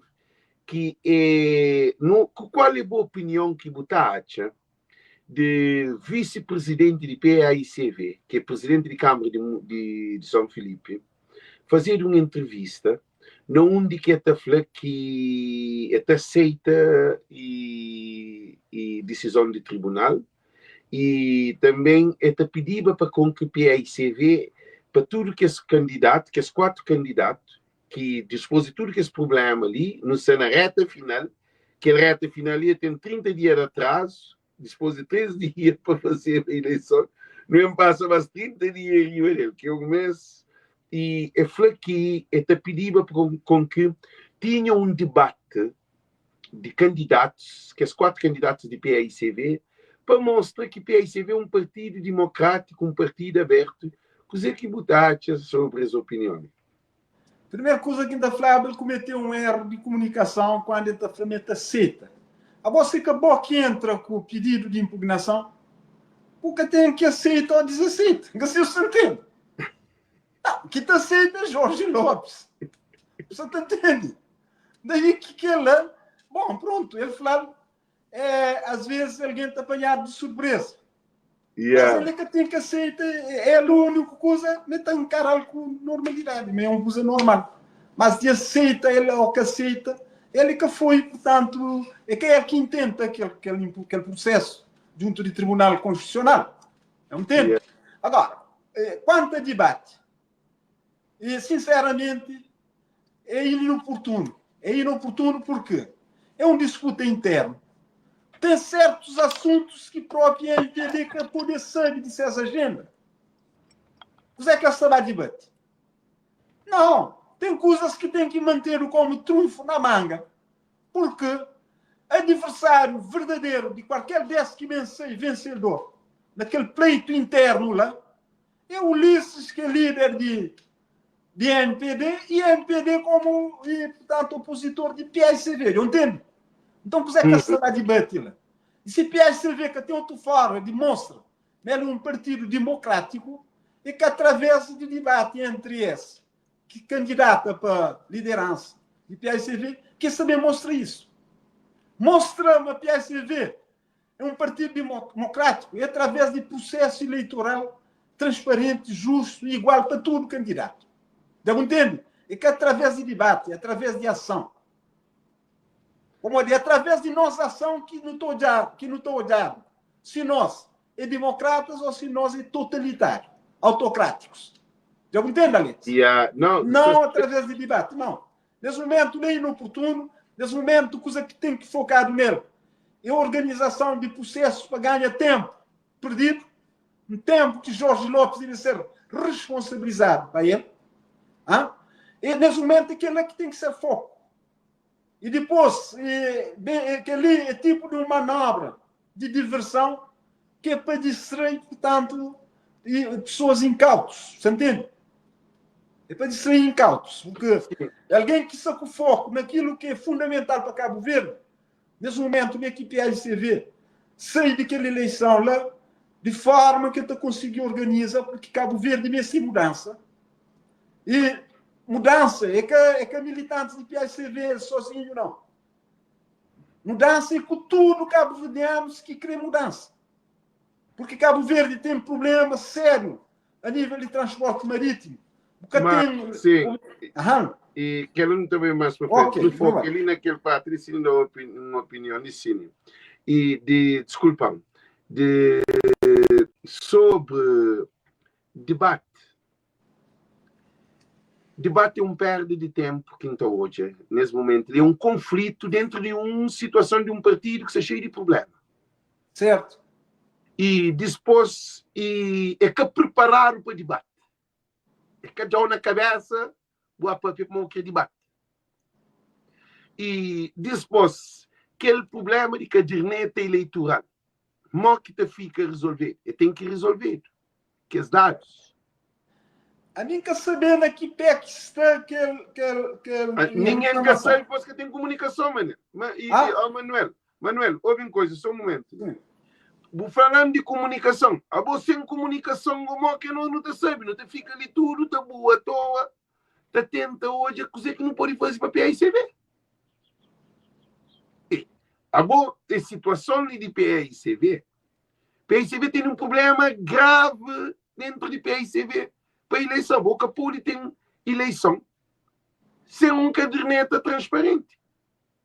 A: ki é nu, kual é bu opinion ki bu ta atxa di visi-prizidenti di PAICV, ki é prizidenti di Kâmara di, di, di São Filipe, fazedu un entrevista na undi ki el ta fla ki el ta aseita i, i disizon di tribunal i tanben el ta pidiba pa kon ki PAICV pa tudu kes kandidatu, kes 4 kandidatu ki dispôs di tudu kes prubléma li, nu sta na réta final, kel réta final li el ten 30 dia di atrazu, dispôs di 3 dia pa fazeba ileison, nu ben pasa más 30 dia riba del, ki é un mês, i el fla ki el ta pidiba pa kon ki tinha un dibati di kandidatus, kes 4 kandidatus di PAICV, pa mostra ki PAICV é un partidu dimokrátiku, un partidu abertu. Kuzê ki bu ta atxa sobri es opinion li?
B: Primeru kuza ki N ta flaba, el kumeteu un eru di komunikason kuandu el ta fla ma el ta seta. Abo si ka bo ki entra ku pididu di inpugnason, bu ka ten ki aseita o dizaseita. N ka sibi si bu ta ntende. Nau, ki ta aseita é Jorge Lopes. Bu sa ta ntende? Daí ki kel-la, bon, prontu, el fla-l, é, às vezes algen ta panhadu di surpresa.
A: Yeah.
B: Mas ele ka ten ki aseita, é el úniku kuza, me ta enkaral ku normalidade, me é un kuza normal. Mas di aseita el ou ka aseita, ele ka foi, portanto, é ka el ki intenta kel, kel, kel processo junto di Tribunal Constitucional. Não entende?
A: Yeah.
B: Agora, quanto a debate, e, sinceramente, é inoportuno. É inoportuno porque é um disputa interna. Tem certos assuntos que próprio MPD que poder sabe de suas agenda. Como é que essa vai debate? Não, tem coisas que tem que manter como trunfo na manga, porque adversário verdadeiro de qualquer desse que vence, vencedor, naquele pleito interno lá, é Ulisses, que é líder de, de MPD, e MPD como, e, portanto, opositor de PSV, eu entendo? Então, como é que essa vai debater lá? E se PSV que tem outro fora demonstra, ele é um partido democrático, É ka através di dibati entri es ki kandidata pa lideransa di paicv ki es ta ben mostra isu. Mostra ma paicv é un partidu dimokrátiku é através di prusésu ileitoral transparenti, justu i igual pa tudu kandidatu. Dja bu ntende? É ka através di dibati, é através di ason. Pamodi é através di nos ason ki nu ta odjadu, ki nu ta odjadu si nos é dimokratas ou si nos é totalitáriu, autokrátikus. Dja bu ntende, Alex?
A: Yeah, não,
B: Não através di dibati, não. Nes mumentu nem inoportunu, nes mumentu kuza ki ten ki fokadu nel é organizason di prusesu pa ganha tenpu perdidu, un tenpu ki Jorge Lopes debe ser responsabilizadu pa el. Ah? E nes mumentu é kela ki ten ki ser foku. E dipôs, e, ben, kel-li é tipu di un manobra di diverson ki é pa distrai, purtantu, e, pesoas inkautus. Sa ntende? É pa distrai inkautus, porque algen ki sta ku foku nakilu ki é fundamental pa Kabu Verdi, nes mumentu li ki PAICV sai di kel ileison la di forma ki el ta konsigi organiza, porque Kabu Verdi meste mudansa. E mudansa é ka, é ka militantes di PAICV sozinho, não. Mudansa é ku tudo cabo-verdianos ki kre mudansa. Porque Cabo Verde tem problema sério a nível de transporte marítimo. Bu ka
A: Ma,
B: tem.
A: sim.
B: Aham.
A: E kel un também mais para frente.
B: Ok,
A: No foco
B: vai.
A: ali naquele parte, ali sim dá uma opinião de cine. E de, desculpa, de sobre debate. Debate é un perda di tenpu ki N ta odja nes mumentu li. É un konflitu dentru di un situason di un partidu ki sta xeiu di prubléma.
B: Sertu.
A: I dispôs i é ka priparadu pa dibati. É ka da-u na kabésa bu ba pâpia pamodi bu krê dibati. I dispôs kel prubléma di kaderneta ileitural, mó ki ta fika rizolvedu? E ten ki rizolvedu. Kes dadus.
B: Ami N ka sabe na ki pé ki sta kel kel kel
A: Ah, Ninguém ka
B: reclamação.
A: sabe, pois ka tem comunicação, mané. Ma, e, e,
B: Ah?
A: oh, Manuel, Manuel, ouve uma coisa, só um momento.
B: Sim.
A: Bu falando de comunicação. Abo sem comunicação, como que nós não te sabe, não te fica ali tudo, tá boa à toa, tá tenta hoje, coisa que não pode fazer para PAICV. E, abo, a situação ali de PAICV, PICV ten un prublema gravi dentru di PICV pa ileison. Bo ka pode ten ileison sen un kaderneta transparenti.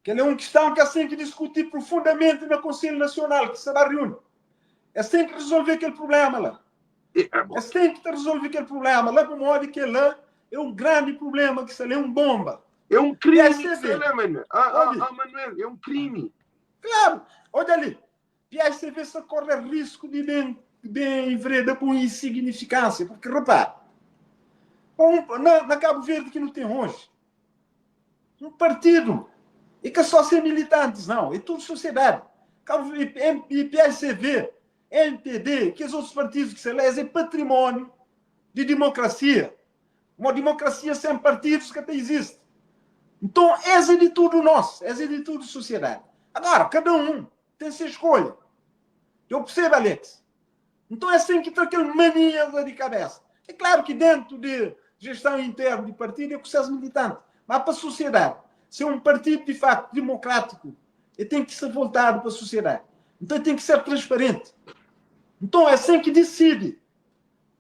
B: Kel é un kiston ki es ten ki diskuti profundamenti na Konselhu Nasional ki sta ba riuni. Es ten ki rizolve kel prublema la. Es ten ki ta rizolve kel prublema la pamodi kel-la é un grandi prublema ki sta la, é un bonba.
A: É un krimi ki sta la, Manuel. Ah, Manuel, é un krimi.
B: Klaru! Odja li, PICV sta kore risku di ben ben envereda pa un insignifikánsia, purki repara, pa un, na, na Kabu Verdi ki nu ten oji, un partidu e ka só se militantis, nau, é tudu sosiedadi. Kabu, e, PICV, MPD, kes otus partidus ki sta la, es é patrimóniu di dimokrasia. Uma dimokrasia sen partidus ka ta izisti. Nton, es é di tudu nos, es é di tudu sosiedadi. Agora, kada un ten se skolha. Dja bu persebe, Alex? Nton, es ten ki tra kel mania la di kabesa. É klaru ki dentu di jestãu internu di partidu é ku ses militanti, ma pa sosiedadi, se un partidu di faktu dimokrátiku, e ten ki ser voltadu pa sosiedadi. Nton, e ten ki ser transparenti. Nton, es ten ki disidi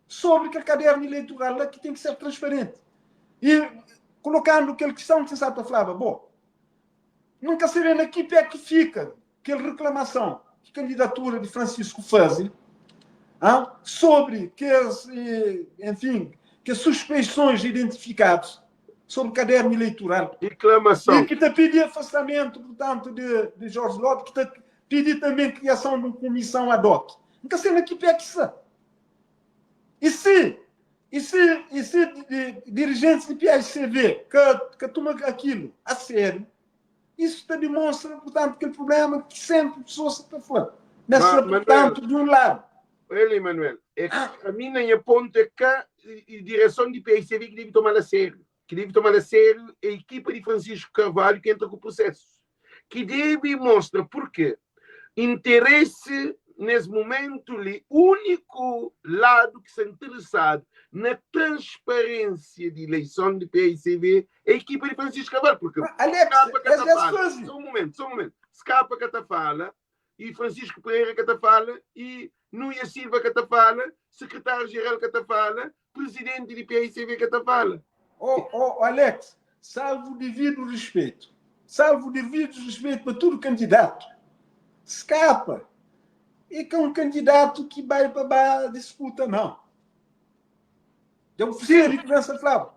B: sobri kel kadernu ileitural la ki ten ki ser transparenti i kolokandu kel kiston ki N sa ta flaba bo. N ka sabe na ki pé ki fika kel reklamason ki kandidatura di Francisco faze sobri kes, enfin, kes suspeisons identifikadus sobri kadernu ileitural.
A: Reklamason.
B: I ki ta pidi afastamentu, purtantu, di Jorge Lopes, ki ta pidi tanbe kriason di un kumison ad hoc. N ka sabe na ki pé ki sta. I si, i si, i si dirijentis di PICV ka, ka tuma akilu a sériu, isu ta dimonstra, purtantu, kel prublema ki senpri pesoas sa ta fla, ma sta, purtantu, di un ladu.
A: Ele, Manuel, é, ami na nha pontu é ka direson di PICV ki debe toma-l a sériu. Ki debe toma-l a sériu é ekipa di Francisco Carvalho ki entra ku prusesu, ki debe mostra purke interesi na. nes momentu li, úniku ladu ki sta interesadu na transparênsia di ileison di paicv é ekipa di Francisco Cabral, porque
B: Alex,
A: Skapa ka
B: es
A: ta
B: es
A: fala,
B: faze.
A: só un momentu, só un momentu, Skapa ka ta fala, e Francisco Pereira ka ta fala, e Nuia Silva ka ta fala, Sekretáriu-Jeral ka ta fala, Presidenti di paicv ka ta fala.
B: Oh, oh, Alex, salvo devido respeito, salvo devido respeito pa tudo candidato, Skapa é ka um candidato ki bai pa ba disputa, não. Dja bu percebe
A: Sim,
B: ki ben sta fla-bu?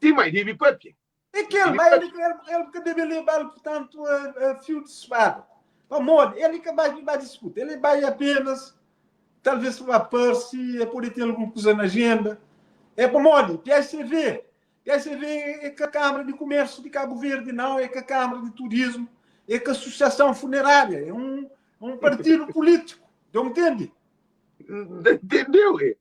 A: sim, mas debe papia.
B: É kel,
A: Debe
B: mas
A: papia.
B: ele, ele, ele ka debe leba-l, portanto, a, a fio de espada. Pamodi, ele ka bai ba disputa, ele bai apenas, talvez pa parse, é pode ter alguma coisa na agenda. É pamodi, PSV, PSV é ka Câmara de Comércio de Cabo Verde, não, é ka Câmara de Turismo, é ka Associação Funerária, é um, um partido político, deu entende?
A: Entendeu? É?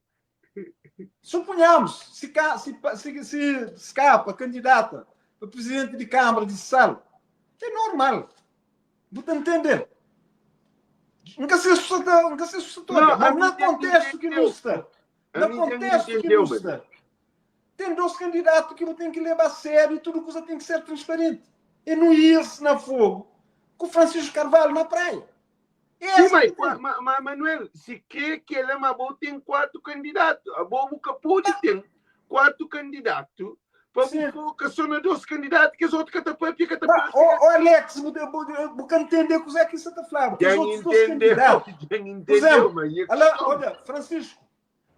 B: Suponhamos, se, se, se, se escapa candidata para presidente de Câmara de Sal, é normal. Você tá entender? Nunca se assusta, nunca se assusta
A: Não, a
B: mas
A: mim
B: no
A: já
B: contexto que
A: entendeu.
B: não está,
A: A
B: no
A: mim já
B: contexto que
A: entendeu,
B: não
A: mano.
B: está, tem dois candidatos que tem que levar a sério e tudo coisa tem que ser transparente. E não ir-se na fogo com o Francisco Carvalho na praia.
A: Sim,
B: Essa
A: mas,
B: que tem.
A: ma, ma, Manuel, se crê que ele é uma boa, tem quatro candidatos. A boa boca pode ter quatro candidatos para
B: Sim.
A: colocar só na dois candidatos que os outros catapapia,
B: Mas,
A: catapapia.
B: oh, oh, Alex, você entender o que é que você está falando, porque
A: Já
B: os outros dois
A: entendeu,
B: candidatos.
A: já
B: Por
A: entendeu,
B: exemplo,
A: mas é
B: olha,
A: questão.
B: olha, Francisco,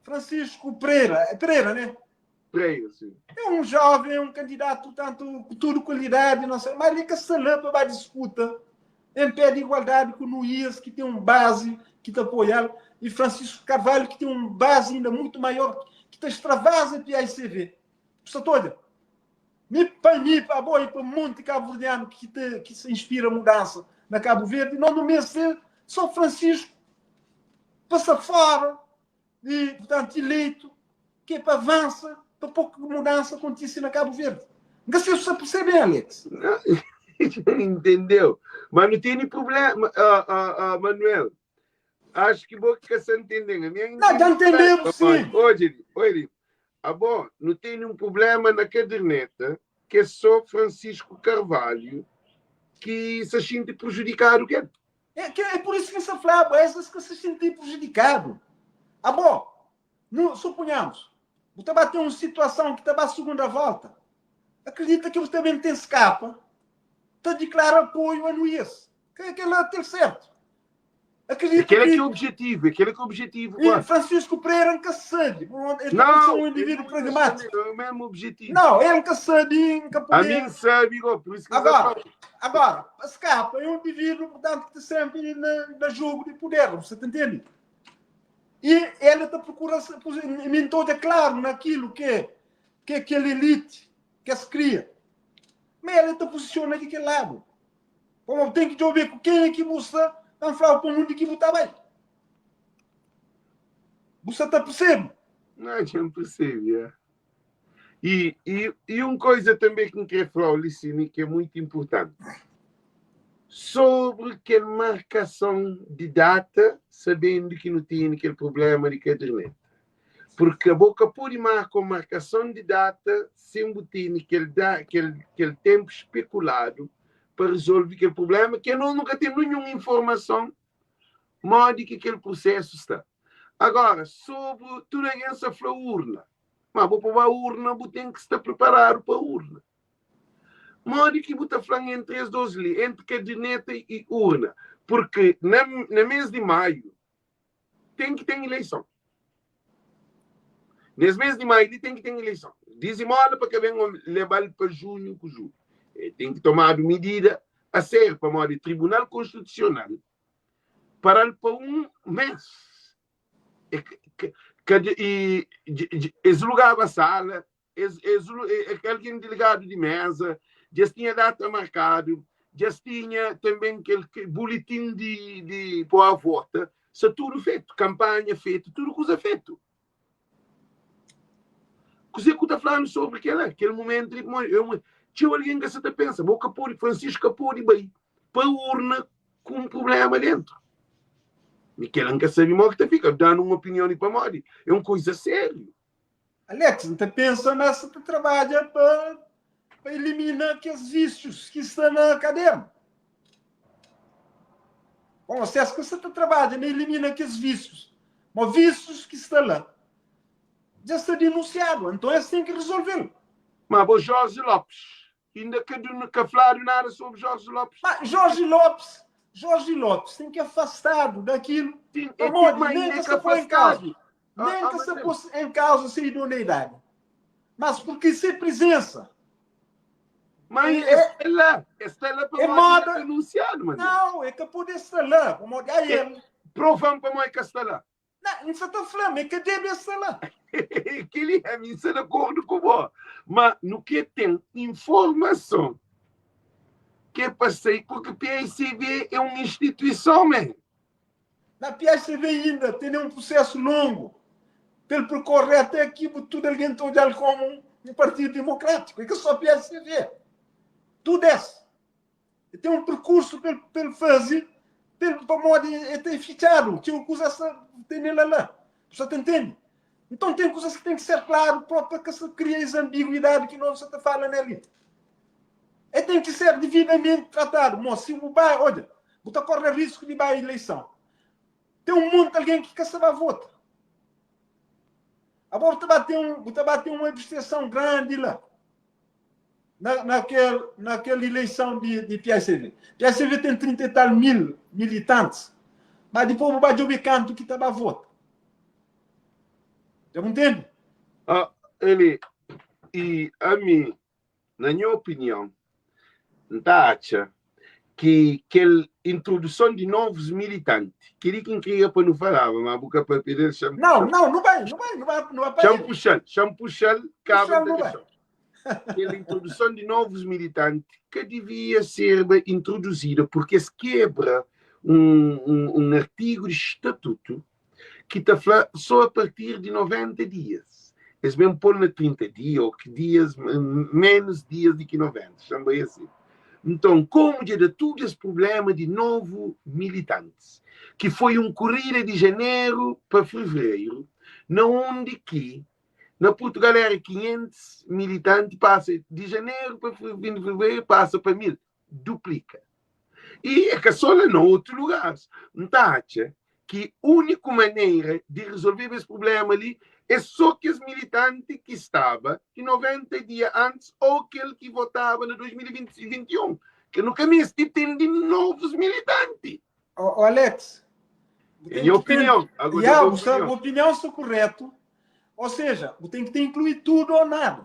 B: Francisco Pereira, é Pereira, né?
A: Pereira, sim.
B: É um jovem, é um candidato, tanto com tudo qualidade, não sei, mas ele que se leva para a disputa em pé de igualdade com o Nuías, que tem um base que te apoia, e Francisco Carvalho, que tem um base ainda muito maior, que te extravasa PICV. Pessoa toda. Mi pa mi, pa boi, pa monte cabo-verdiano que, te, que se inspira a mudança na Cabo Verde, não no mês de São Francisco passa fora e, portanto, eleito, que é para avança, para pouca mudança aconteça na Cabo Verde. Não sei se você percebe, Alex.
A: Não, entendeu? Mas não tem nem problema, Manuel. Acho que vou ficar sem entender. A minha
B: Não, já entendemos, sim.
A: Hoje, olha, ah, bom, não tem nenhum problema na caderneta, que é só Francisco Carvalho que se sente prejudicado. Que é?
B: É, que é por isso que se fala, é essas que se sentem prejudicado. Ah, bom, no, suponhamos, você vai ter uma situação que está a segunda volta. Acredita que você também tem escapa, te declara apoio a Nuías, que é aquele é certo. Acredita
A: Aquele é
B: que
A: que é o objetivo, aquele é que é o objetivo.
B: e
A: claro.
B: Francisco Pereira nunca sabe, ele
A: Não,
B: é um indivíduo pragmático.
A: É o mesmo objetivo.
B: Não, ele nunca sabe, nunca
A: A
B: poder.
A: mim sabe igual, por isso que
B: Agora, agora, a Scapa é um indivíduo, portanto, que está sempre na, na jogo de poder, você tá entende? E ela está procurando, me é claro naquilo que é, que é aquela elite que se cria. Mas ela está posicionada de que lado? Como tem que ver com quem é que você está falando para o mundo que você está bem. Você está percebendo?
A: Não, já não percebo. É. E, e, e uma coisa também que me queria falar, Licínio, que é muito importante. Sobre aquela marcação de data, sabendo que não tinha aquele problema de caderneta. Porque a boca pode marcar marcação de data sem botar aquele, da, aquele, aquele tempo especulado para resolver aquele problema, que nós nunca temos nenhuma informação modo que aquele processo está. Agora, sobre tudo a essa urna, mas vou pôr a urna, vou ter que estar preparado para a urna. Modo que você falando entre as duas ali, entre caderneta e urna. Porque na, na mês de maio tem que ter eleição. Nesse mês de maio tem que ter eleição. Dizem mola para que venham levar para junho com julho. Tem que tomar medida a sério para o Tribunal Constitucional parar para um mês. E, que, que, e, eles alugavam a sala, eles, eles, alguém delegado de mesa, já tinha data marcado, já tinha também aquele boletim de, de pôr a volta, está tudo feito, campanha feita, tudo coisa feito. Você que está falando sobre aquele, aquele momento, eu, tinha alguém que você está pensando, vou capor, Francisco Capori, bem, para a urna com um problema dentro. Mi kela N ka sabe mo ki ta fika. Danu un opinion di pamodi é un koiza sériu.
B: Alex, N ta pensa ma sa ta trabadja pa pa elimina kes vísius ki sta na kadernu. Bom, se es ka sa ta trabadja na elimina kes vísius, ma vísius ki sta la dja sta dinunsiadu, anton es ten ki resolve-l.
A: Ma bo Jorge Lopes, inda ka ka fladu nada sobri Jorge Lopes?
B: Ma Jorge Lopes, Jorge Lopes ten ki afastadu dakilu,
A: Sim, é
B: pamodi
A: ma
B: nen
A: inda
B: ka
A: é
B: sta
A: ka
B: poi en kauza,
A: afastadu.
B: nen
A: Ah,
B: ka
A: ah,
B: sta
A: mas
B: poi en kauza se idoneidadi, mas purki se prizensa
A: Mas
B: é, é,
A: está lá, está lá
B: é
A: pamodi inda ka
B: moda.
A: anunciadu, Manel.
B: Não, é ka pode sta lá, pamodi a
A: É,
B: el.
A: prova-m pamodi ka sta lá.
B: Não, N sa ta fla ma é ka debe sta lá.
A: Kel-li ami N sta di akordu ku bo. Ma nu ke ten informason ke pa sai, porque PICV é un instituison, man.
B: Na PICV inda tene un prusesu longu pa el perkorre ate ki bu tudu algen ta odjal komu un partidu dimokratiku. É ka so PICV. Tudu es. E ten un perkursu pa el, pa el faze, pa el, pamodi e ta fitxadu, txeu kuzas ta tene la la. Bu sa ta ntende? Nton ten kuzas ki ten ki ser klaru propi pa ka sa kria es ambiguidadi ki nos sa ta fala nel li. E ten ki ser dividamenti tratadu. Mo, si bu bai, odja, bu ta korre risku di bai ileison. Ten un monti algen ki ka sa ba vota. Abo bu ta ba ten un, bu ta ba ten un abstenson grandi la. Na, na kel, na kel ileison di, di PSV. PSV ten 30 e tal mil militantis, ma dipôs bu ba djobe kantu ki ta ba vota. Dja bu ntende?
A: Ah, ele, i ami, na nha opinion, N ta atxa ki kel introduson di novus militanti, kel-li ki N kria pa nu falaba, ma bu ka papia del, xa-m
B: Não,
A: puxa-l.
B: não, nu bai, nu bai, nu bai, nu bai pa
A: Xa-m
B: el.
A: puxa-l, xa-m puxa-l, kaba
B: Puxa-l,
A: N ta
B: nu bai.
A: dexa-u. Kel introduson di novus militanti ka divia serba introduzida purki es kebra un, un, un artigu di statutu ki ta fla so a partir di 90 dias. Es ben pô-l na 30 dia ô ki dias, ménus dias di ki 90, xa-m bai asi. Nton, komu dja da tudu es prubléma di novu militantis, ki foi un kurida di janeru pa fevereiru, na undi ki na Purtugal éra 500 militanti, pasa di janeru pa fin di fevereiru pasa pa 1000, duplika. I é ka só la, na otu lugaris. N ta atxa ki úniku manera di rezolveba es prubléma li é só kes militanti ki staba di 90 dia antis ô kel ki votaba na 2021, ke nu ka meste ten di novus militanti.
B: Ó, Alex, bu
A: É
B: ten
A: nha
B: ki ten.
A: opinion. Agora,
B: Ya,
A: bu
B: bu sta,
A: opinion.
B: bu opinion sta kuretu. Ou seja, bu ten ki te inklui tudu ou nada.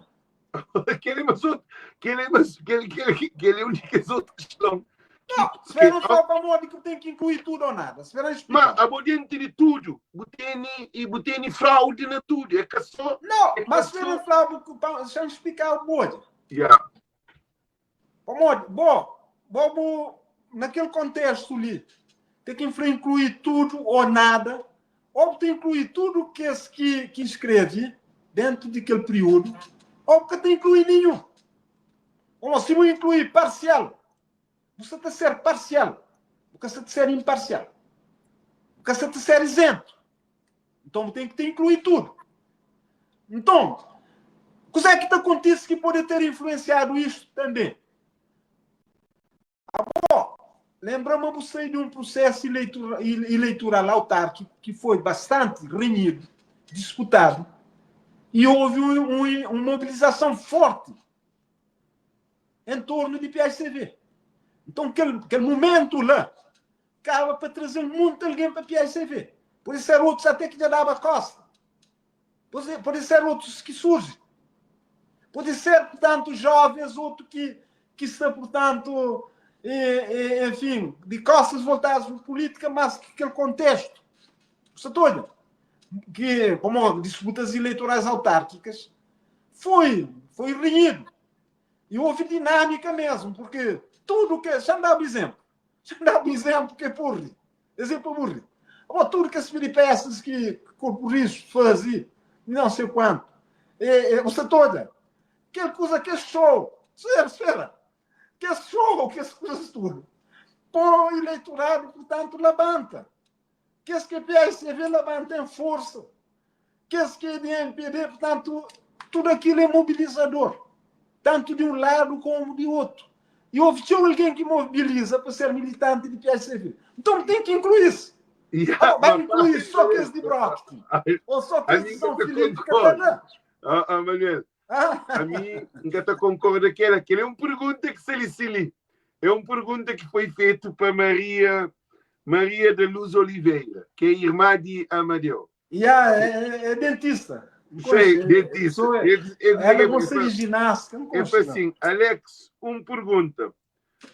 A: Kel é mas outro, kel é mas, kel, kel, kel é un di kes outru kiston ki,
B: Não,
A: ki,
B: espera só pamodi ki bu ten ki inklui tudu ou nada. Espera
A: ma
B: explica.
A: abo denti di tudu, bu tene e bu tene fraude na tudu, é ka só,
B: Não,
A: é ka
B: mas espera
A: só,
B: fla bu, pa, deixa eu explicar o bode.
A: yeah.
B: Pamodi, bo, bo bu, naquele contexto li, tem que incluir tudo ou nada, ou bu ta incluir tudo kes ki, ki inscreve dentro de aquele período, ou bu ka ta incluir nenhum. Ou se bu incluir parcial, bu sta ta ser parcial, bu ka sta ta ser imparcial, bu ka sta ta ser isento. Então bu tem que te incluir tudo. Então, kuzé ki ta kontise ki pode ter influenciado isto também? Abo, lembra ma bu sai di un processo eleitoral autárquico que foi bastante renhido, disputado, e houve uma mobilização forte em torno de PICV. Então, aquele, aquele momento lá, acaba para trazer muito alguém para PICV. Pode ser outros até que já dava costa. Pode, pode ser outros que surgem. Pode ser, portanto, jovens, outro que, que está, portanto, enfim, de costas voltadas para a política, mas que aquele contexto. Você olha, que, como disputas eleitorais autárquicas, foi, foi renhido. E houve dinâmica mesmo, porque tudo que. Já me dá um exemplo. Já me dá um exemplo que é porri. Exemplo aburrido. Bom, tudo que as peripécias que Corpo Rijo fazia, não sei quanto. É, é, você toda. Que coisa que é show. Espera, espera. Que é show, que as coisas tudo. Pô, eleitorado, portanto, levanta. Kes ki é PAICV labanta em forsa. Kes ki é di MPD, portantu, tudu akilu é mobilizador, tantu di un ladu komu di otu. I houve txeu algen ki mobiliza pa ser militanti di PAICV. Nton, ten ki inklui-s.
A: Yeah,
B: Ba inklui só kes di Brockton ou só kes di São Filipe ka ta da.
A: Ah, Manuel, ami N ka ta konkorda kela. Kel é un pergunta ki sta li si li. É un pergunta ki foi fetu pa Maria Maria da Luz Oliveira, ki é irmã di Amadeu.
B: Yeah, é, é dentista.
A: Sei, dentista.
B: Ela gosta de ginástica. Não
A: É assim, Alex, um pergunta.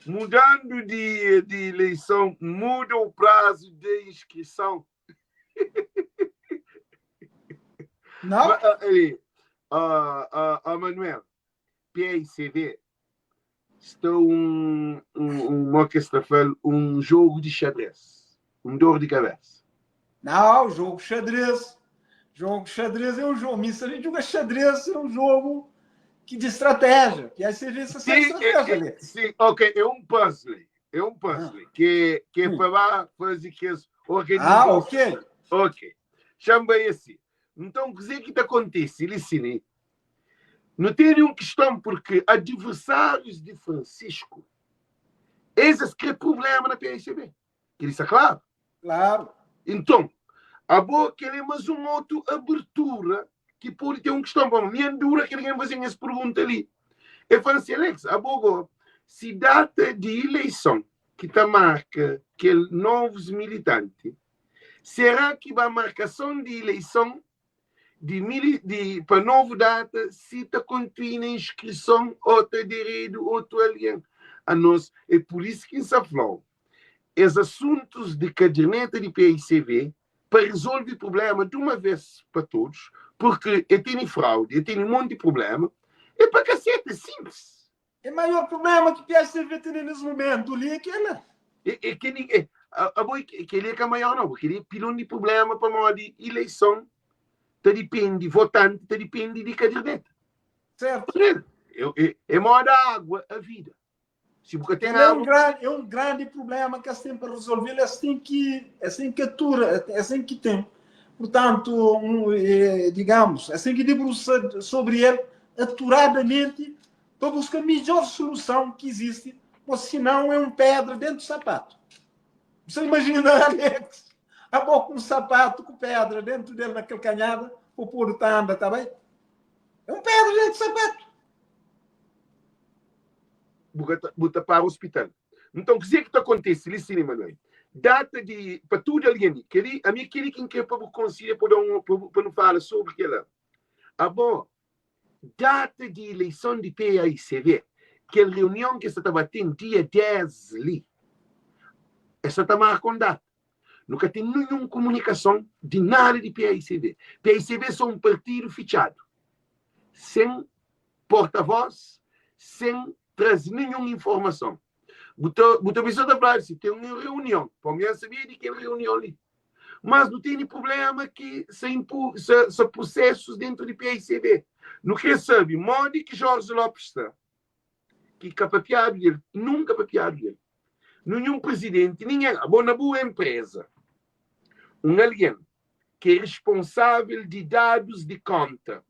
A: Mudando de, de eleição, muda o prazo de inscrição?
B: Não?
A: Manuel, PICV sta um, um, um, mo que sta fal, um jogo de xadrez, um dor de cabeça.
B: Não, jogo xadrez. Jogo xadrez é um jogo. Missa, a gente joga xadrez, é um jogo que de estratégia. Que aí você vê essa
A: Sim,
B: estratégia
A: é,
B: ali.
A: sim, ok, é um puzzle. É um puzzle que é para fazer que as
B: Ah,
A: organizações.
B: ok.
A: Ok. Chama esse. Então, o que que acontece? Licine. Não tem nenhuma questão, porque adversários de Francisco, esses criam problema na PSB. Que isso é claro.
B: Claro.
A: Então, a boa que é mais uma outra abertura que pode ter uma questão. Bom, minha dura que ninguém fazer essa pergunta ali. Eu falo assim, Alex, a boa, se data de eleição que tá marca que novos militantes, será que a marcação de eleição de, mili, de para novo data se tá continua a inscrição ou tá direito outro alguém? A nós, é por isso que se falou. Os assuntos de caderneta de PICV para resolver o problema de uma vez para todos, porque eu tenho fraude, eu tenho um monte de problema, é para cacete, é simples.
B: É maior problema que o PSDB tem nesse momento ali é que ela.
A: É, é que ninguém, a boi, que ele é que é maior não, porque ele é pilão de problema para uma de eleição, te depende, votante, te depende de caderneta.
B: Certo.
A: É, é, é moda água a vida. Se você tem
B: Ele é um
A: água,
B: grande, é um grande problema que eles têm para resolver, é assim que atura, é assim que tem. Portanto, digamos, é assim que debruça sobre ele aturadamente para buscar a melhor solução que existe, ou senão é um pedra dentro do sapato. Você imagina, Alex, a boca um sapato com pedra dentro dele naquele canhada, o pôr tá anda, tá bem? É um pedra dentro do sapato.
A: Bota para o hospital. Então, o que é que acontece? Listen, Manuel. Data de, para tudo alguém, que a mim aquele que quer para conseguir para um, para não falar sobre aquela. Ah, bom, data de eleição de PAICV, que a reunião que você estava tendo dia 10 ali, essa está marcando data. Nunca tem nenhuma comunicação de nada de PAICV. PAICV são um partido fechado, sem porta-voz, sem trazer nenhuma informação. Botou pessoa da falar assim, tem uma reunião. Para mim, sabia de que reunião ali. Mas não tem problema que sem, se, processos dentro de PICB. Não quer saber, modo que Jorge Lopes está, que capapiado dele, nunca papiado dele. Nenhum presidente, ninguém. Bom, na boa empresa, um alguém que é responsável de dados de conta,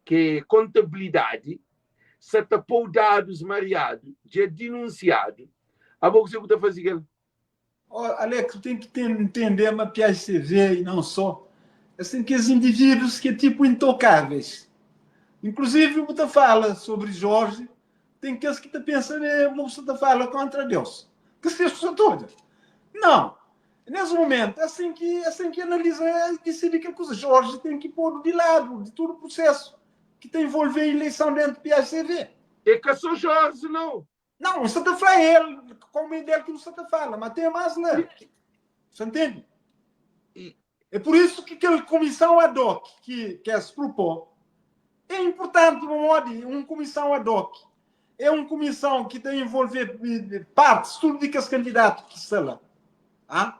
A: que é contabilidade, se tapou dados mareado, já denunciado, a boa que você está fazendo?
B: Oh, Alex, tem que entender uma PSV e não só. Assim que os indivíduos que é tipo intocáveis. Inclusive, você fala sobre Jorge, tem aqueles que te pensam, né, você fala contra Deus. Que se pessoas todas. Não. Nesse momento, assim que analisa e decide que coisa. Jorge tem que pôr de lado de todo o processo que tem envolver a eleição dentro do PSV.
A: É que sou Jorge, não.
B: Não, você está falando ele, como é dele que você está falando, mas tem mais, né? Você entende? É por isso que aquela comissão ad hoc que se propõe é importante, modo, uma comissão ad hoc. É uma comissão que tem envolver partes, tudo de que os candidatos que estão lá. Ah?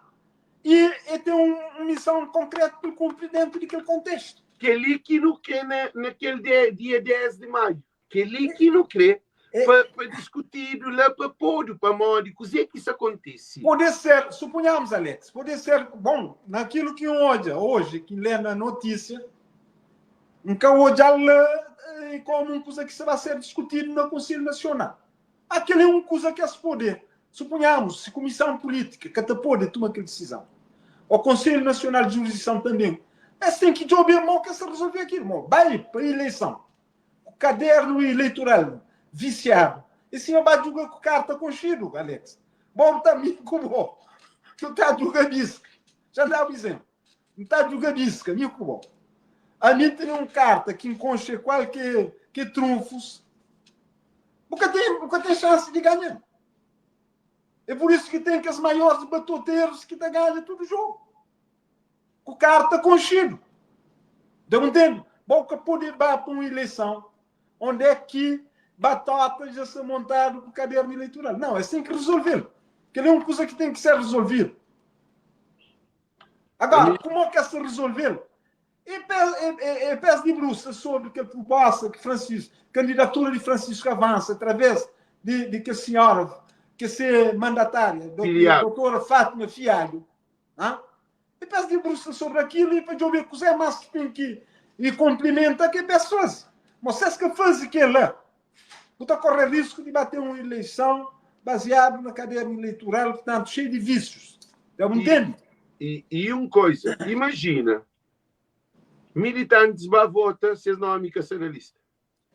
B: E, e tem uma missão concreta para cumprir dentro daquele contexto.
A: Que ele que não quer na, naquele dia, dia 10 de maio. Que ele que não crê. pa, pa diskutidu la pa podu pamodi kuzê ki sta kontise.
B: Pode ser, suponhamos, Alex, pode ser, bon, naquilo ki N odja oji, ki N lê na notísia, N ka odja-l komu un kuza ki sta ba ser diskutidu na Konselhu Nasional. Aquele é un kuza ki es pode, suponhamos, si Kumison Pulítika ka ta pode tuma kel disizon, o Konselhu Nasional di Jurisdição tanben, es ten ki djobe mo ki es ta rezolve akilo, mo bai pa ileison ku kadernu ileitoral visiadu e sima ba djuga ku karta konxidu, Alex. Bo bu ta mi ku bo, nu ta djuga biska. Já N da-bu izénplu. N ta djuga biska, mi ku bo. Ami N tene un karta ki N konxe kual ke ke trunfus. Bu ka ten, bu ka ten xansi di ganha. É pur isu ki ten kes maiores batoterus ki ta ganha tudu jogu. Ku karta konxidu. Da bu ntende? Bo ka pode ba pa un ileison onde é ki batota dja sta montadu ku kadernu eleitoral. Nau, es ten ki resolve-l. Kel-li é un kuza ki ten ki ser resolvidu. Agora, como que se resolveu? E pés de bruça sobre que proposta que Francisco, candidatura de Francisco avança através de, de que a senhora, que ser mandatária, doutora, doutora Fátima Fialho, ah? e pés de bruça sobre aquilo e para ver que é mais que tem que e complementa que pessoas. Vocês que fazem que lá, você corre risco de bater uma eleição baseado na cadeira eleitoral, portanto, cheio de vícios. Eu entendo.
A: E, e uma coisa, imagina, militantes vá vota se nome que está na lista.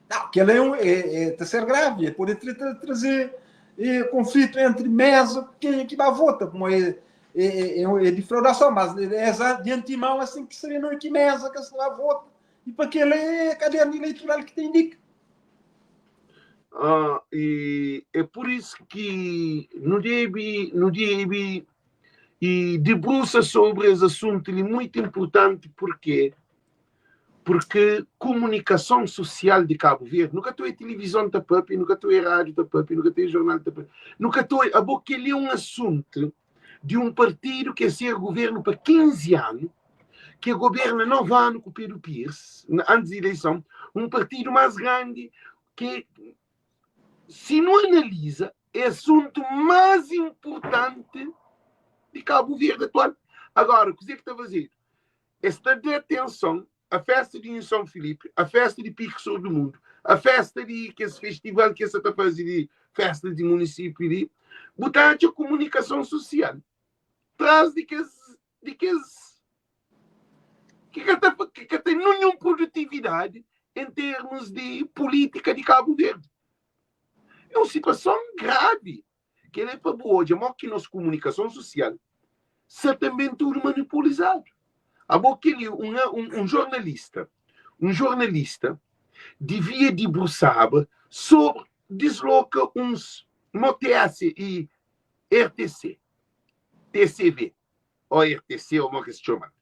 B: Não, que é, um, é, é, tá ser grave, é poder tra tra trazer é, conflito entre mesa, quem é que vai votar, como é, é, é, é defraudação, mas é de antemão assim que seria não é que mesa que se vai votar, e para que ele é caderno eleitoral que tem indica.
A: Ah, e é por isso que não deve, não deve e debruça sobre esse assunto ele é muito importante porque porque comunicação social de Cabo Verde nunca tu é televisão ta papi nunca tu é rádio ta papi nunca tu é jornal ta papi nunca tu é abo que ele é um assunto de um partido que é ser governo para 15 anos que governa 9 anos com Pedro Pires antes da eleição um partido mais grande que se não analisa é assunto mais importante de Cabo Verde atual. Agora, o que é que está fazendo? Está de atenção a festa de São Felipe, a festa de Pico Sul do Mundo, a festa de que esse festival que está fazendo de festa de município de botar a comunicação social. Traz de que de que que que, que tem nenhuma produtividade em termos de política de Cabo Verde. É uma situação grave. Que é para boa, de que nossa comunicação social está também tudo manipulado. Aquele, um, um, um jornalista, um jornalista devia debruçar sobre desloca uns TS e RTC, TCV, ou RTC, ou como que se chama.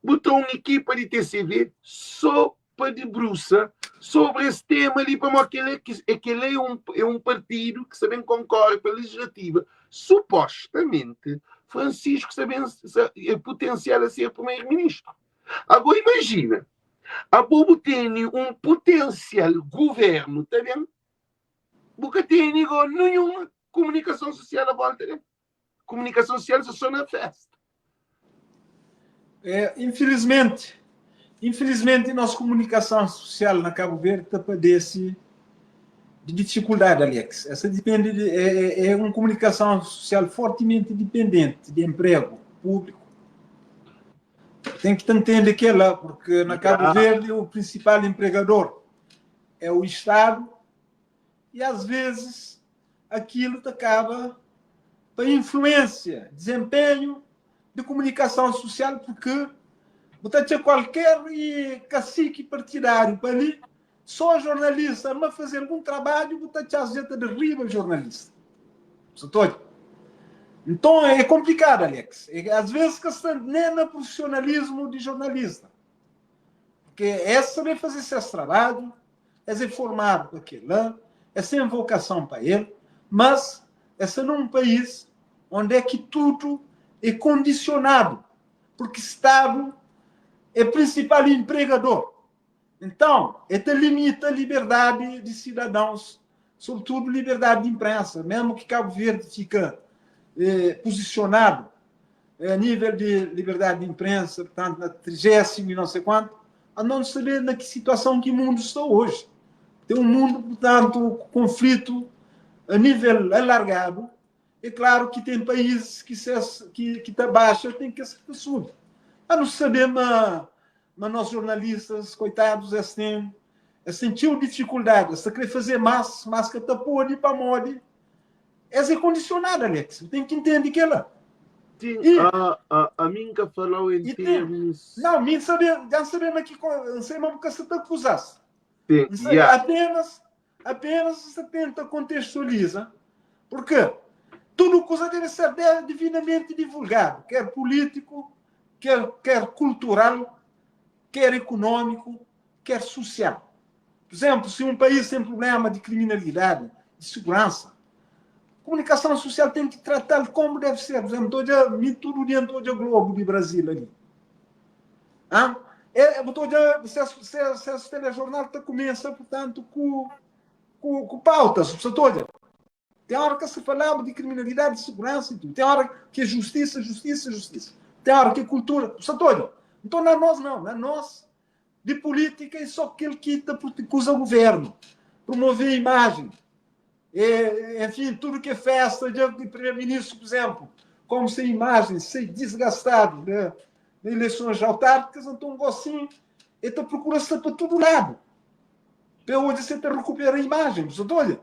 A: Botou uma equipa de TCV só para debruçar sobre esse tema ali, para aquele que aquele é um, é um partido que também concorre para a legislativa. Supostamente, Francisco também é potencial a ser primeiro-ministro. Agora imagina, a Bobo tem um potencial governo, tá bem? Nunca tem nenhuma comunicação social à volta dele. Comunicação social só na festa.
B: É, infelizmente, infelizmente, nossa comunicação social na Cabo Verde está padece de dificuldade, Alex. Essa depende de, é, é, é uma comunicação social fortemente dependente de emprego público. Tem que entender que é lá, porque na Cabo Verde o principal empregador é o Estado e às vezes aquilo acaba para influência, desempenho de comunicação social, porque você tinha qualquer cacique partidário para ali, só jornalista, mas fazer algum trabalho, você tinha gente de riba jornalista. Então é complicado, Alex. É, às vezes que está nem no profissionalismo de jornalista. Porque é saber fazer esse trabalho, é ser formado para aquilo, é sem vocação para ele, mas é ser num país onde é que tudo é condicionado, porque Estado é principal empregador. Então, é te limita a liberdade de cidadãos Sobretudo liberdade de imprensa, mesmo que Cabo Verde fica posicionado a nível de liberdade de imprensa, portanto, na trigésimo e não sei quanto, a não saber na que situação que o mundo está hoje. Tem um mundo, portanto, conflito a nível alargado. É claro que tem países que se, que que tá baixa, tem que se sube. A não saber, mas, mas nós jornalistas, coitados, assim, sentiu dificuldade, se querer fazer mais, mas que tá pode para mode. Essa é condicionada, Alex. Tem que entender que ela.
A: Sim,
B: E,
A: a mim que falou em
B: e tem.
A: termos.
B: Não, mim saber, já sabemos aqui, não sei mais porque você está acusasse.
A: Sim,
B: Não sei,
A: yeah.
B: apenas você tenta contextualiza, porque tudo coisa deve ser devidamente divulgado, quer político, quer cultural, quer econômico, quer social. Por exemplo, se um país tem problema de criminalidade, de segurança, a comunicação social tem que tratar como deve ser. Por exemplo, todo dia estou de Globo de Brasília ali. Hã? É, estou de, se, se, se, se telejornal tá começa, portanto, com pautas, você toda. Tem hora que se falava de criminalidade, de segurança e tudo. Tem hora que é justiça, justiça, justiça. Tem hora que é cultura, você toda. Então, na nós não, na nós, de política é só aquele que tá, que usa o governo, promover a imagem. E, enfim, tudo que é festa de primeiro-ministro, por exemplo, como sem imagem, sem desgastado, né? De eleições autárquicas, então um gostinho, então procura-se para todo lado. Para hoje você te recupera a imagem, você olha.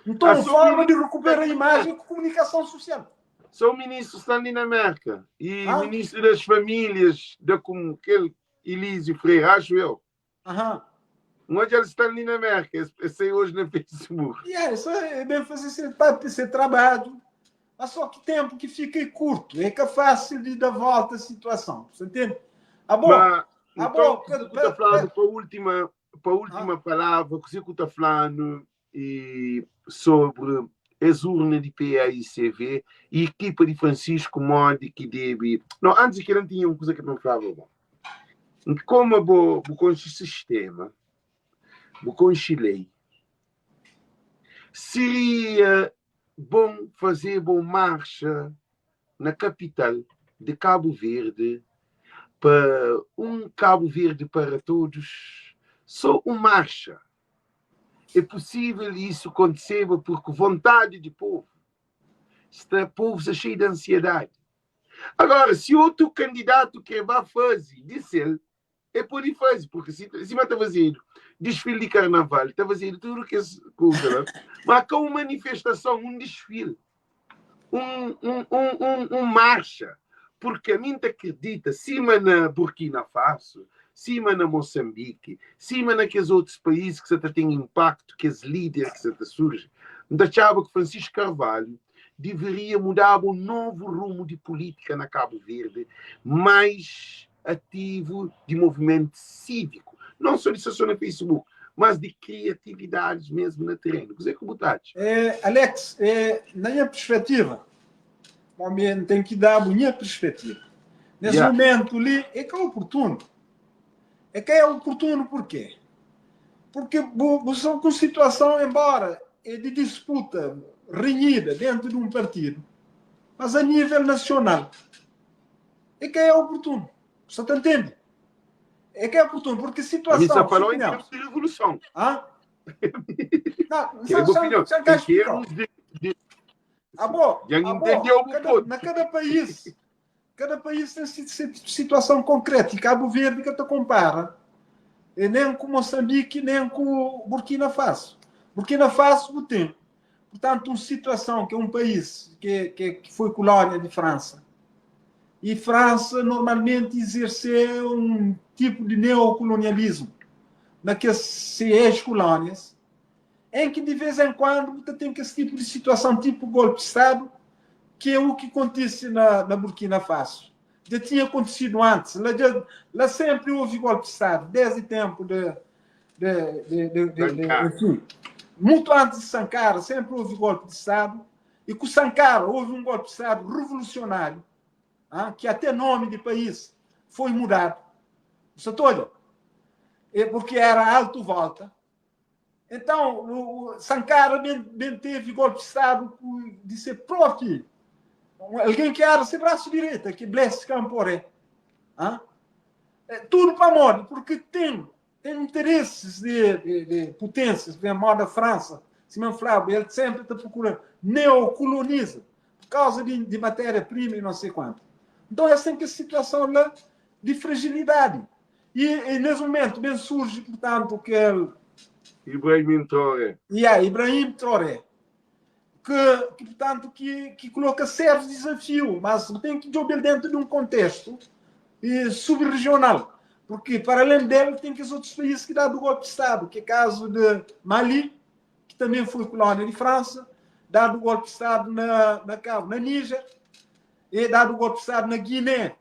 B: Então,
A: Ah,
B: a
A: só
B: forma
A: o
B: de recuperar a imagem é com comunicação social.
A: Sou o ministro está ali na América e
B: Ah?
A: ministro das famílias, da com aquele Elísio Freire, acho eu.
B: Aham.
A: Onde ele está ali na América, esse aí hoje no Facebook.
B: E é, isso é bem fazer esse, para ser trabalho, mas só que tempo que fica curto, é que é fácil de dar volta à situação, você entende? Ah, bom,
A: Mas,
B: ah,
A: então,
B: bom,
A: o que você está falando para a última, para a última palavra, o que você está falando e sobre as urnas de PAICV e equipa de Francisco Modi que deve... Não, antes que não tinha uma coisa que não falava, bom. Como vou com esse sistema, vou com lei, seria bom fazer boa marcha na capital de Cabo Verde, para um Cabo Verde para todos, só uma marcha. É possível isso acontecer porque vontade de povo, está o povo está cheio de ansiedade. Agora, se outro candidato que vai fazer, disse ele, é por ir fazer, porque se vai estar fazendo desfile de carnaval, está fazendo tudo que é coisa, né? Mas com uma manifestação, um desfile, um marcha, porque a mim te acredita, cima na Burkina Faso, cima na Moçambique, cima naqueles outros países que você tem impacto, que os líderes que você surgem, me achava que Francisco Carvalho deveria mudar um novo rumo de política na Cabo Verde, mais ativo de movimento cívico, não só de sessão no Facebook, mas de criatividades mesmo no terreno. Quer dizer, como tá?
B: Alex, na minha perspectiva, bom, tem que dar a minha perspectiva. Nesse momento ali, é que é oportuno. É que é oportuno por quê? Porque você com situação, embora é de disputa renhida dentro de um partido, mas a nível nacional, é que é oportuno. Você tá entende? É que é oportuno, porque a situação...
A: A mim só falou em
B: suponhamos.
A: termos de revolução.
B: Hã? Não,
A: Que é opinião.
B: só
A: Em
B: quer explicar.
A: termos de
B: Ah, bom,
A: Já
B: ah, bom,
A: entendeu o ponto.
B: na cada país, cada país tem situação concreta. E Cabo Verde que te compara, e nem com Moçambique, nem com Burkina Faso. Burkina Faso tem, portanto, uma situação que é um país que foi colónia de França. E França normalmente exerceu um tipo de neocolonialismo naquelas ex-colónias, em que de vez em quando você tem esse tipo de situação, tipo golpe de Estado, que é o que acontece na Burkina Faso. Já tinha acontecido antes, lá sempre houve golpe de Estado, desde o tempo de,
A: Sankara.
B: enfim, muito antes de Sankara, sempre houve golpe de Estado, e com Sankara houve um golpe de Estado revolucionário, que até nome de país foi mudado. Você olha, é porque era Alto Volta. Então, o Sankara bem, bem teve golpe de Estado de ser próprio. Alguém que era seu braço direito, que Blaise Compaoré. Hã? É, tudo para moda, porque tem, tem interesses de, de, de potências, por exemplo, moda França, Simão Flávio, ele sempre está procurando neocoloniza, por causa de, de matéria-prima e não sei quanto. Então, é sempre a situação lá de fragilidade. E, e nesse momento bem surge, portanto, aquele
A: Ibrahim Traoré.
B: Yeah, Ibrahim Traoré. Que, que, portanto, que, que coloca sérios desafios, mas tem que jogar dentro de um contexto eh, subregional. Porque, para além dele, tem que os outros países que dão do golpe de Estado, que é o caso de Mali, que também foi colônia de França, dado o golpe de Estado na, na Cabo, na Níger, e dado o golpe de Estado na Guiné,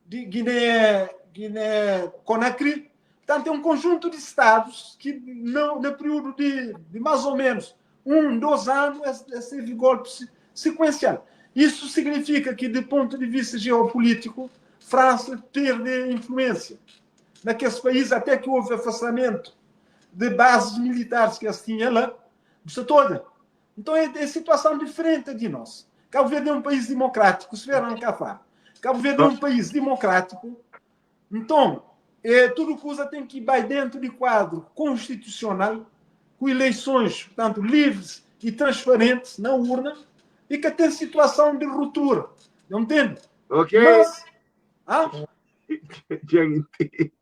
B: de Guiné, Guiné Conakry. Portanto, é um conjunto de Estados que, no, no período de, de mais ou menos um, dois anos, teve golpe sequencial. Isso significa que, do ponto de vista geopolítico, França perde influência naqueles países, até que houve afastamento de bases militares que eles tinham lá, de toda. Então é, é situação diferente de nós. Cabo Verde é um país democrático, se ver cá Cabo Verde é um país democrático, então é, tudo coisa tem que ir dentro de quadro constitucional, com eleições, portanto, livres e transparentes na urna, e que tem situação de ruptura. Não entende?
A: Ok.
B: Mas, ah,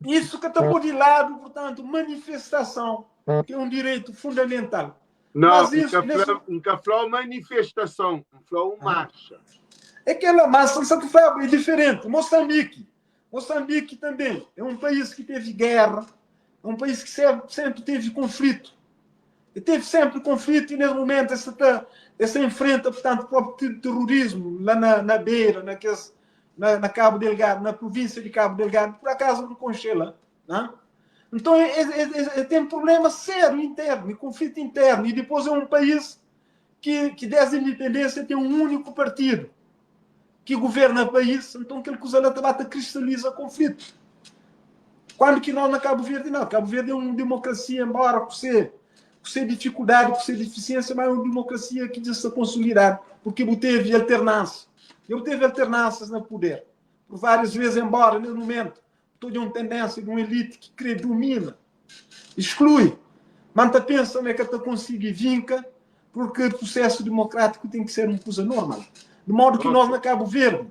B: isso que está por de lado, portanto, manifestação, que é um direito fundamental.
A: Não,
B: Mas isso,
A: nunca
B: nesse...
A: nunca falou manifestação, falou marcha.
B: É que ela, mas é diferente. Moçambique. Moçambique também é um país que teve guerra, é um país que sempre, sempre teve conflito. E teve sempre conflito e, nesse momento, esse, tá, esse enfrenta, portanto, o próprio terrorismo lá na, na Beira, naqueles, na, na Cabo Delgado, na província de Cabo Delgado, por acaso não congela. Não? Então, é, é, é, é, tem um problema sério interno, conflito interno. E depois é um país que, que desde a independência tem um único partido que governa o país, então aquele que usa tabata cristaliza conflito. Quando que nós na Cabo Verde não. Cabo Verde é uma democracia, embora por ser, por ser dificuldade, por ser deficiência, mas é uma democracia que diz se consolidar, porque teve alternância. Eu teve alternâncias no poder. Por várias vezes, embora, nesse momento, toda uma tendência de uma elite que crê domina, exclui. Manta pensa como é que até consegue vinca, porque o processo democrático tem que ser uma coisa normal. De modo que nós, na Cabo Verde,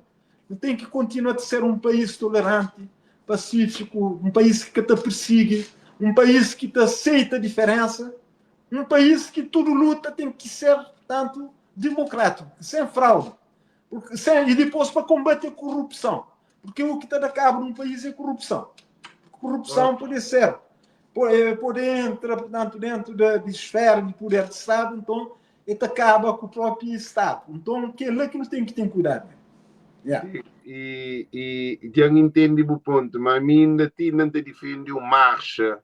B: tem que continuar a ser um país tolerante, pacífico, um país que te persegue, um país que te aceita a diferença, um país que tudo luta tem que ser, tanto democrático, sem fraude. Porque, sem, e depois para combater a corrupção. Porque o que está a cabo num país é corrupção. Corrupção pode ser, pode, pode entrar, portanto, dentro da de esfera de poder de Estado, então, ele acaba com o próprio Estado. Então, que é lá que nós temos que ter cuidado. Yeah.
A: E, e, e já entende o ponto, mas a mim ainda te, não te defende uma marcha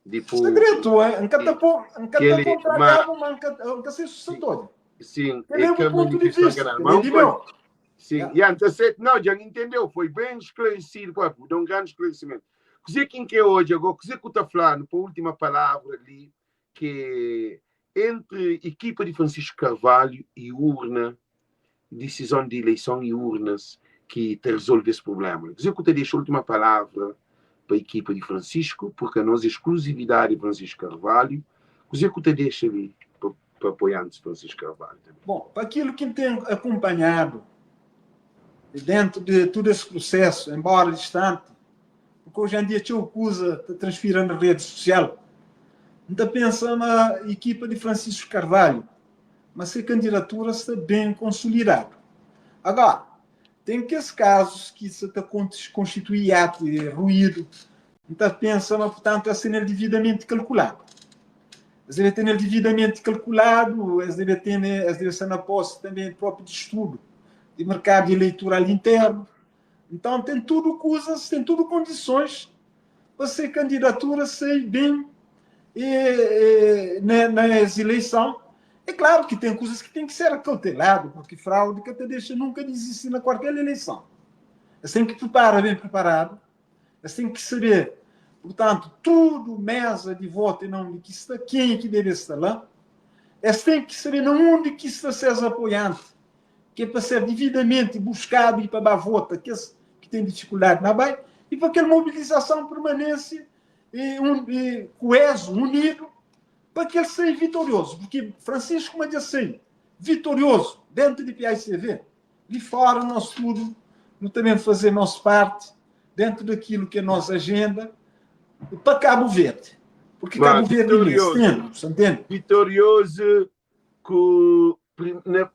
A: tipo
B: Segredo, é? Nunca te pô, nunca te pô para
A: mas,
B: cabo, mas nunca, nunca se sustentou.
A: sim,
B: Ele é
A: é que a
B: um ponto de
A: manifestação
B: vista,
A: canal.
B: ele
A: Mas
B: é
A: um
B: de
A: ponto.
B: meu.
A: Sim,
B: Yeah.
A: e antes, aceito- não, já entendeu, foi bem esclarecido, pô, deu um grande esclarecimento. Quer quem que é hoje, agora, quer que eu estou falando, por última palavra ali, que entre equipa de Francisco Carvalho e urna, decisão de eleição e urnas que te resolve esse problema. Quer dizer que eu te deixo a última palavra para a equipa de Francisco, porque a nossa exclusividade é Francisco Carvalho. Quer dizer que eu te deixo ali para, para apoiantes de Francisco Carvalho também.
B: Bom, para aquilo que tem acompanhado dentro de todo esse processo, embora distante, porque hoje em dia tinha usa de transferir na rede social, então pensa na equipa de Francisco Carvalho, mas a candidatura está bem consolidada. Agora, tem que esses casos que se está constitui ato e ruído, então pensa, mas, portanto, a ser devidamente calculado. Eles devem ter devidamente calculado, eles devem ter, eles devem ser na posse também próprio de estudo de mercado eleitoral interno. Então tem tudo coisas, tem tudo condições para ser candidatura ser bem e, e, na, nas eleições. É claro que tem coisas que tem que ser acautelado, porque fraude que até deixa nunca de existir na qualquer eleição. Você tem que preparar bem preparado, você tem que saber. Purtantu, tudu meza di votu é na undi ki sta, kenha ki debe sta la. Es ten ki sabe na undi ki sta ses apoianti, ki é pa ser dividamenti buskadu i pa ba vota kes ki ten difikuldadi na bai, i pa kel mobilizason permanese i un i koezu, unidu, pa ki el sai vitoriozu. Purki Francisco ma dja sai vitoriozu dentu di paicv, Di fora nos tudu nu ta ben faze nos parti dentu dakilu ki é nos ajenda pa Kabu Verdi. Purki
A: Ma
B: Kabu Verdi
A: vitoriozu,
B: meste, sa ntende?
A: vitoriozu ku na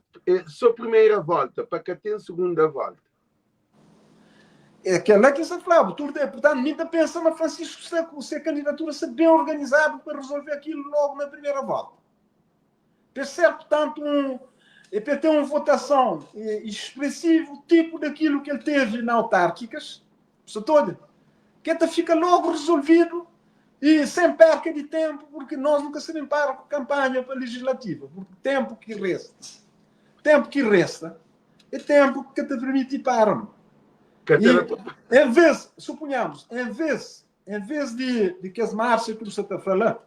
A: so primeira volta, pa ka ten segunda volta.
B: É kela ki N sta fla-bu, tudu ten. Purtantu, mi N ta pensa ma Francisco sta ku se kandidatura sta ben organizadu pa rezolve akilu logu na primeira volta. Pa ser, purtantu, un, é pa ten un votason expresivu, tipu dakilu ki el tevi na autárkikas, sa ta odja? Ke ta fika logu rezolvidu i sen perka di tenpu, purki nos nu ka sta ben para ku kanpanha pa lejislativa, purki tenpu ki resta, tenpu ki resta é tenpu ki ka ta permiti para.
A: Ka ta
B: I,
A: da pa.
B: en ves, supunhamos, en ves En ves di di kes marxa ki bu sta ta fla la,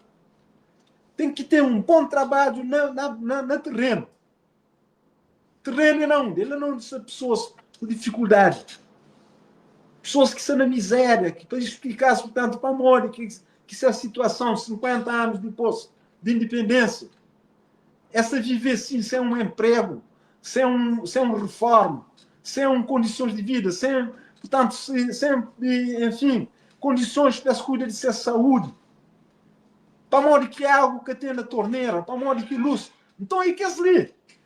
B: ten ki ten un bon trabadju na na na terenu. Terenu é na undi? É la na undi sta pesoas ku difikuldadi, pesoas ki sta na mizéria, ki pa explika-s, purtantu, pamodi ki ki ses situason 50 anus dipôs di indipendênsia, es ta vive sin, sen un enpregu, sen un sen un reforma, sen un kondisons di vida, sen, purtantu, sen, enfin, kondisons pa es kuida di ses saúdi. Pamodi ki agu ka ten na tornera? Pamodi ki lus? Nton, i kes li?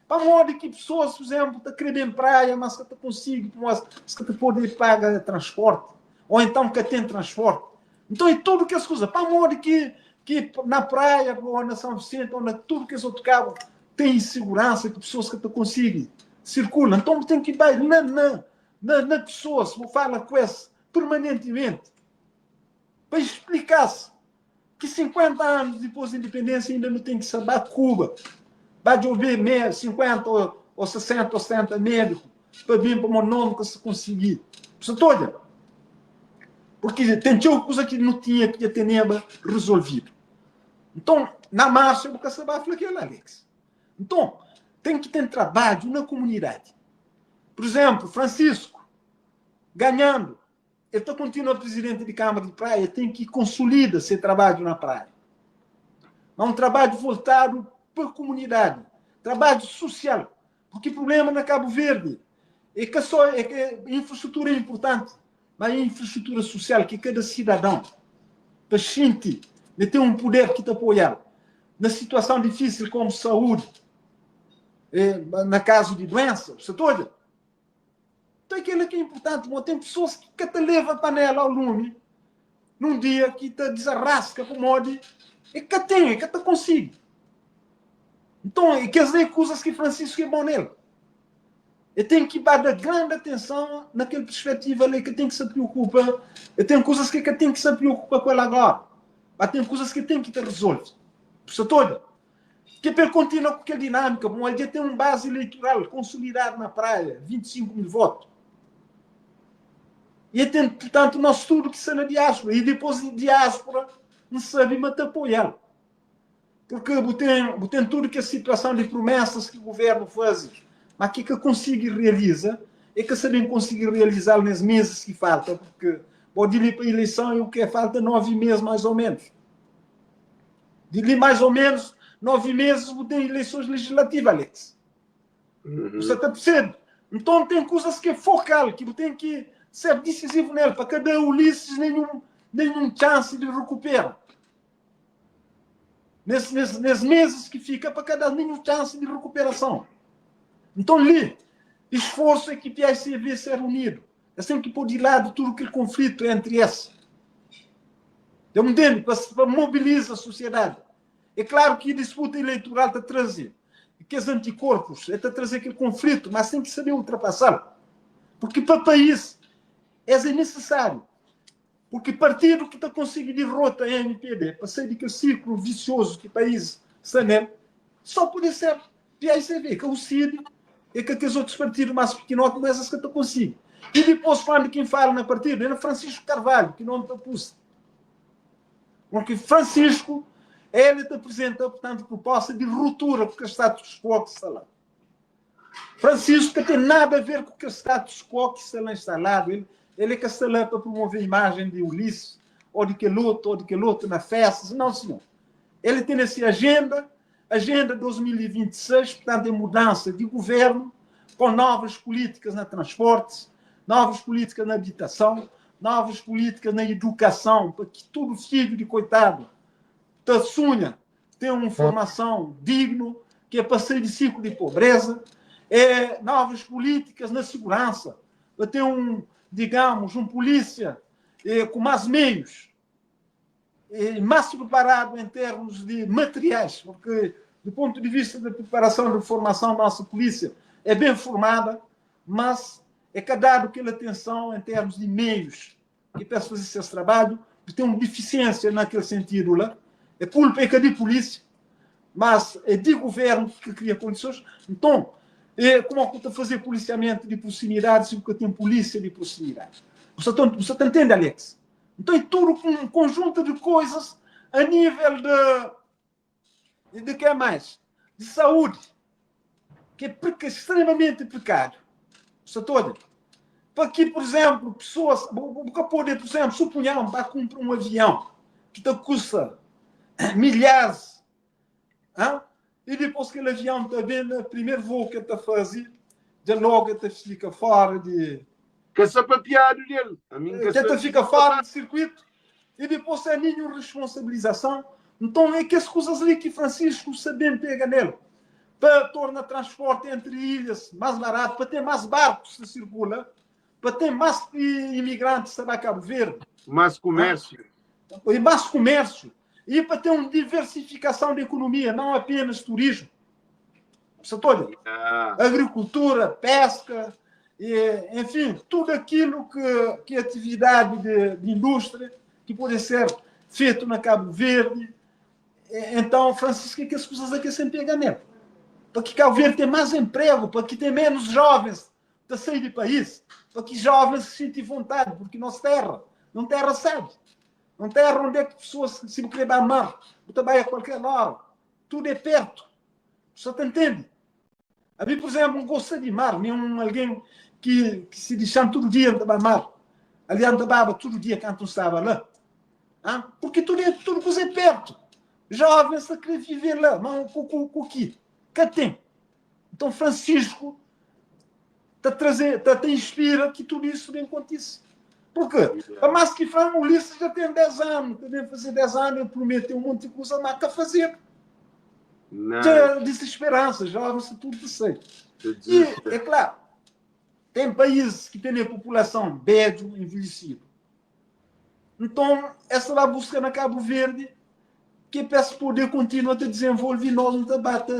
B: Pamodi ki pesoas, pur izénplu, ta kre ben praia, mas ka ta konsigi, pamodi es ka ta pode paga transporti, ô enton ka ten transporti? Nton, i tudu kes kuza? Pamodi ki ki na praia, ô na São Vicente, ô na tudu kes otu kabu, ten inseguransa ki pesoas ka ta konsigi sirkula? Nton, bu ten ki bai na na na na pesoas, bu fala ku es permanentimenti pa explika-s ki 50 anus dipôs di indipendênsia inda nu ten ki sta ba Kuba, ba djobe 50 ô 60 ô 70 médiku pa bin pamodi nos nu ka sta konsigi. Bu sta ta odja? Purki ten txeu kuza ki nu tinha ki dja teneba rezolvidu. Nton, na marxa bu ka sta ba fla kel-la, Alex. Nton, ten ki ten trabadju na komunidadi. Pur izénplu, Francisco ganhandu, el ta kontinua prizidenti di Kâmara di Praia, el ten ki konsolida se trabadju na Praia. Ma un trabadju voltadu pa komunidadi, trabadju susial, purki prubléma na Kabu Verdi é ka só é ka infrastrutura é inpurtanti, ma infrastrutura susial ki kada sidadon ta xinti ma el ten un puder ki ta apoial na situason difísil komu saúdi, na kazu di duénsa, bu sa ta odja? Nton é kel-la ki é inpurtanti, ma ten pesoas ki ka ta leva panela ao lumi num dia ki ta dizarraska pamodi e ka ten, e ka ta konsigi. Nton, é kes li kuzas ki Francisco é bon nel. E ten ki ba da grandi atenson na kel perspetiva li, ka ten ki sa preokupa, e ten kuzas ki ka ten ki sa preokupa ku el agora, ma ten kuzas ki ten ki ta rezolve. Bu sa ta odja? Ke pa el kontinua ku kel dinâmika, pamodi el dja ten un bazi eleitoral konsolidadu na Praia, 25 mil votu. E el ten, purtantu, nos tudu ki sta na diáspora, i dipôs di diáspora, N sabe ma ta apoia-l. Purki bu ten, bu ten tudu kes situason di prumesas ki guvernu faze, ma ki ka konsigi realiza, e ka sta ben konsigi realiza-l nes mezis ki falta, purki, bo, di li pa ileison e u ke? Falta 9 mes, mais ou menus. Di li mais ou menos 9 meses bu ten eleições legislativas, Alex. Bu sa ta percebe? Nton ten kuzas ki é focal, ki bu ten ki ser decisivo nel, pa ka da Ulisses nenhum, nenhum chance de recupera. Nes, nes, nes meses ki fika, pa ka da nenhum chance de recuperação. Nton li, esforço é ki PICV ser unido. Es ten ki pô di ladu tudu kel konflitu entri es. Dja bu ntende? Pa, pa mobiliza sosiedadi. É klaru ki disputa eleitoral ta traze kes antikorpus, el ta traze kel konflitu, mas ten ki sabe ultrapasa-l. Purki pa país es é nisisáriu. Purki partidu ki ta konsigi dirota MPD pa sai di kel sirkulu visiozu ki país sta nel, só pode ser PICV, ka UCID e ka kes otus partidu mas pikinoti, mas es ka ta konsigi. I dipos, kuandu kin fala na partidu, é na Francisco Carvalho ki nomi ta pusta. Porque Francisco, ele te apresenta, portanto, proposta de ruptura com o status quo que está lá. Francisco que tem nada a ver com o status quo que está lá instalado. Ele é que está lá para promover a imagem de Ulisses, ou de que outro, ou de que outro na festa. Não, senhor. Ele tem essa agenda, agenda 2026, portanto, é mudança de governo, com novas políticas na transportes, novas políticas na habitação, novas políticas na educação, para que todo filho de coitado te sonha ter uma formação digna, que é para sair de ciclo de pobreza, é novas políticas na segurança, para ter um, digamos, um polícia com mais meios, mais preparado em termos de materiais, porque do ponto de vista da preparação de formação, nossa polícia é bem formada, mas é que dado aquela atenção em termos de meios que para fazer esse trabalho, tem uma deficiência naquele sentido lá. É culpa é que é de polícia, mas é de governo que cria condições. Então, como é que está fazer policiamento de proximidade se nunca tem polícia de proximidade? Você entende, Alex? Então é tudo um conjunto de coisas a nível de que mais? De saúde, que é extremamente precário. Você todo. Para que, por exemplo, pessoas, nunca pode, por exemplo, suponhamos, para comprar um avião que te custa milhares, hein? E depois que aquele avião está bem, no primeiro voo que está fazendo, já logo te fica fora de.
A: Que sapateado dele.
B: A mim que te fica fora de circuito e depois sem nenhuma responsabilização. Então é que as coisas ali que Francisco sabem pega nele para tornar transporte entre ilhas mais barato, para ter mais barcos que circula, para ter mais imigrantes para Cabo Verde.
A: Mais comércio.
B: E mais comércio. E para ter uma diversificação da economia, não apenas turismo. Você toda. Agricultura, pesca, e, enfim, tudo aquilo que é atividade de indústria que pode ser feito na Cabo Verde. Então, Francisco, que as pessoas aqui sempre pegam nele. Para que Cabo Verde tenha mais emprego, para que tenha menos jovens de sair do país, para que jovens se sintam vontade, porque nossa terra, não terra sabe. Não terra onde é que pessoas se querem a mar, também a qualquer hora. Tudo é perto. Você te entende? A mim, por exemplo, não gosta de mar, nenhum alguém que se deixa todo dia no mar. Ali andava todo dia quando estava lá. Ah? Porque tudo coisa é perto. Jovens a querer viver lá, mas com o quê? Que tem. Então Francisco te, trazer, te inspira que tudo isso bem acontece. Porque, a mais que Fran Ulisses já tem 10 anos, também fazer 10 anos, ele prometeu um monte de coisa, mas está a fazer.
A: Não.
B: Já desesperança, jovens, tudo sei. E, é claro, tem países que têm a população médio envelhecida. Então, essa lá busca na Cabo Verde, que para esse poder continuar a desenvolver, nós não bate,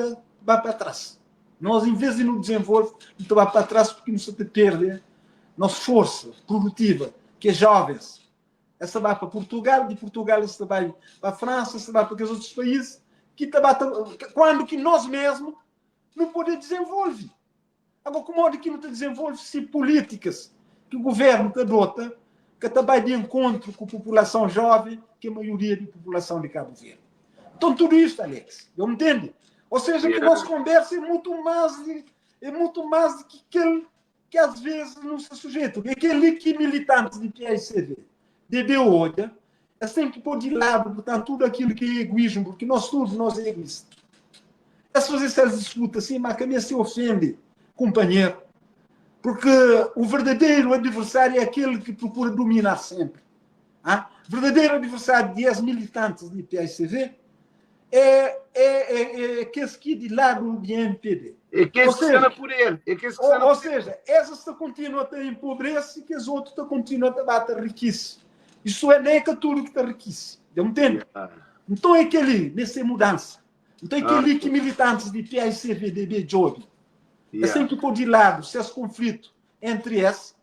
B: bate para trás. Nós, em vez de nos desenvolver, não bate para trás porque nos perde nossa força produtiva, que é jovens. Essa vai para Portugal, de Portugal essa vai para a França, essa vai para aqueles outros países, que tá bate, quando que nós mesmos não podemos desenvolver. Agora, como é que não te desenvolve se políticas que o governo te adota, que também de encontro com a população jovem, que é a maioria da população de Cabo Verde. Então, tudo isto, Alex, eu entendo. Ou seja, que a nossa conversa é muito mais de, é muito mais do que aquele que às vezes não se sujeita. Aquele que militantes de PICV, DBO, é sempre pôr de lado, portanto, tudo aquilo que é egoísmo, porque nós todos, nós é egoísta. É se fazer essas disputas assim, mas a cabeça se ofende, companheiro. Porque o verdadeiro adversário é aquele que procura dominar sempre. Ah? O verdadeiro adversário de 10 militantes de PICV é aquele que de lado de MPD.
A: É que
B: Ou
A: esse que está
B: seja,
A: na poder. É que esse que
B: ou,
A: está na
B: ou
A: poder.
B: seja, essa se continua a ter empobrece e que as outras continuam a bater riquice. Isso é nem que tudo que está riquice. Eu entendo? Então é aquele, nessa mudança. Então é aquele que militantes de PICV, DB, Job, é sempre pôr de lado se esse conflito entre esses,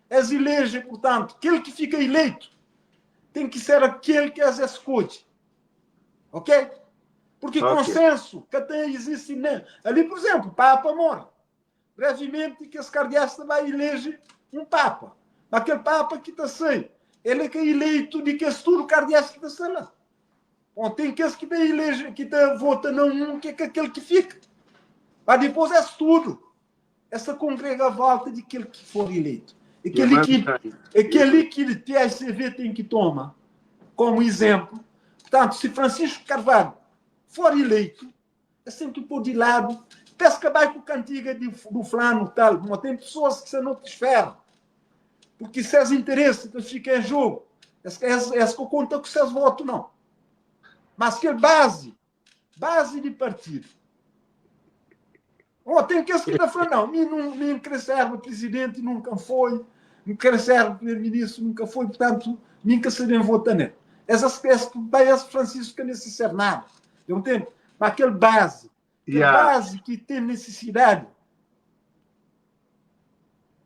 B: as elegem, portanto, aquele que fica eleito tem que ser aquele que as escolhe. Ok? Porque consenso que até existe nem. Ali, por exemplo, o Papa morre. Brevemente, que esse cardeal vai eleger um Papa. Mas aquele Papa que está sem, ele é que é eleito de que é tudo cardeal que está lá. Bom, tem kes ki ta eleje, ki ta vota na um ki é ka kel ki fika. Mas depois é tudo. Essa congrega à volta de kel ki for eleito. E kel que é aquele que o PSV tem que toma como exemplo. Portanto, se Francisco Carvalho for eleito, é sempre pôr de lado. Pesca vai com cantiga de, do flano tal. Mas tem pessoas que se não te esfera. Porque seus interesses então fica em jogo. Essa, essa, essa que conta com seus votos, não. Mas que base, base de partido. Oh, tem que que tá falando, não, mim não, mim quer ser presidente nunca foi, não quer ser primeiro-ministro nunca foi, portanto, nunca se votar nele. Essa espécie que vai esse Francisco que não se ser nada. Eu entendo? Mas aquele base, aquele base que tem necessidade,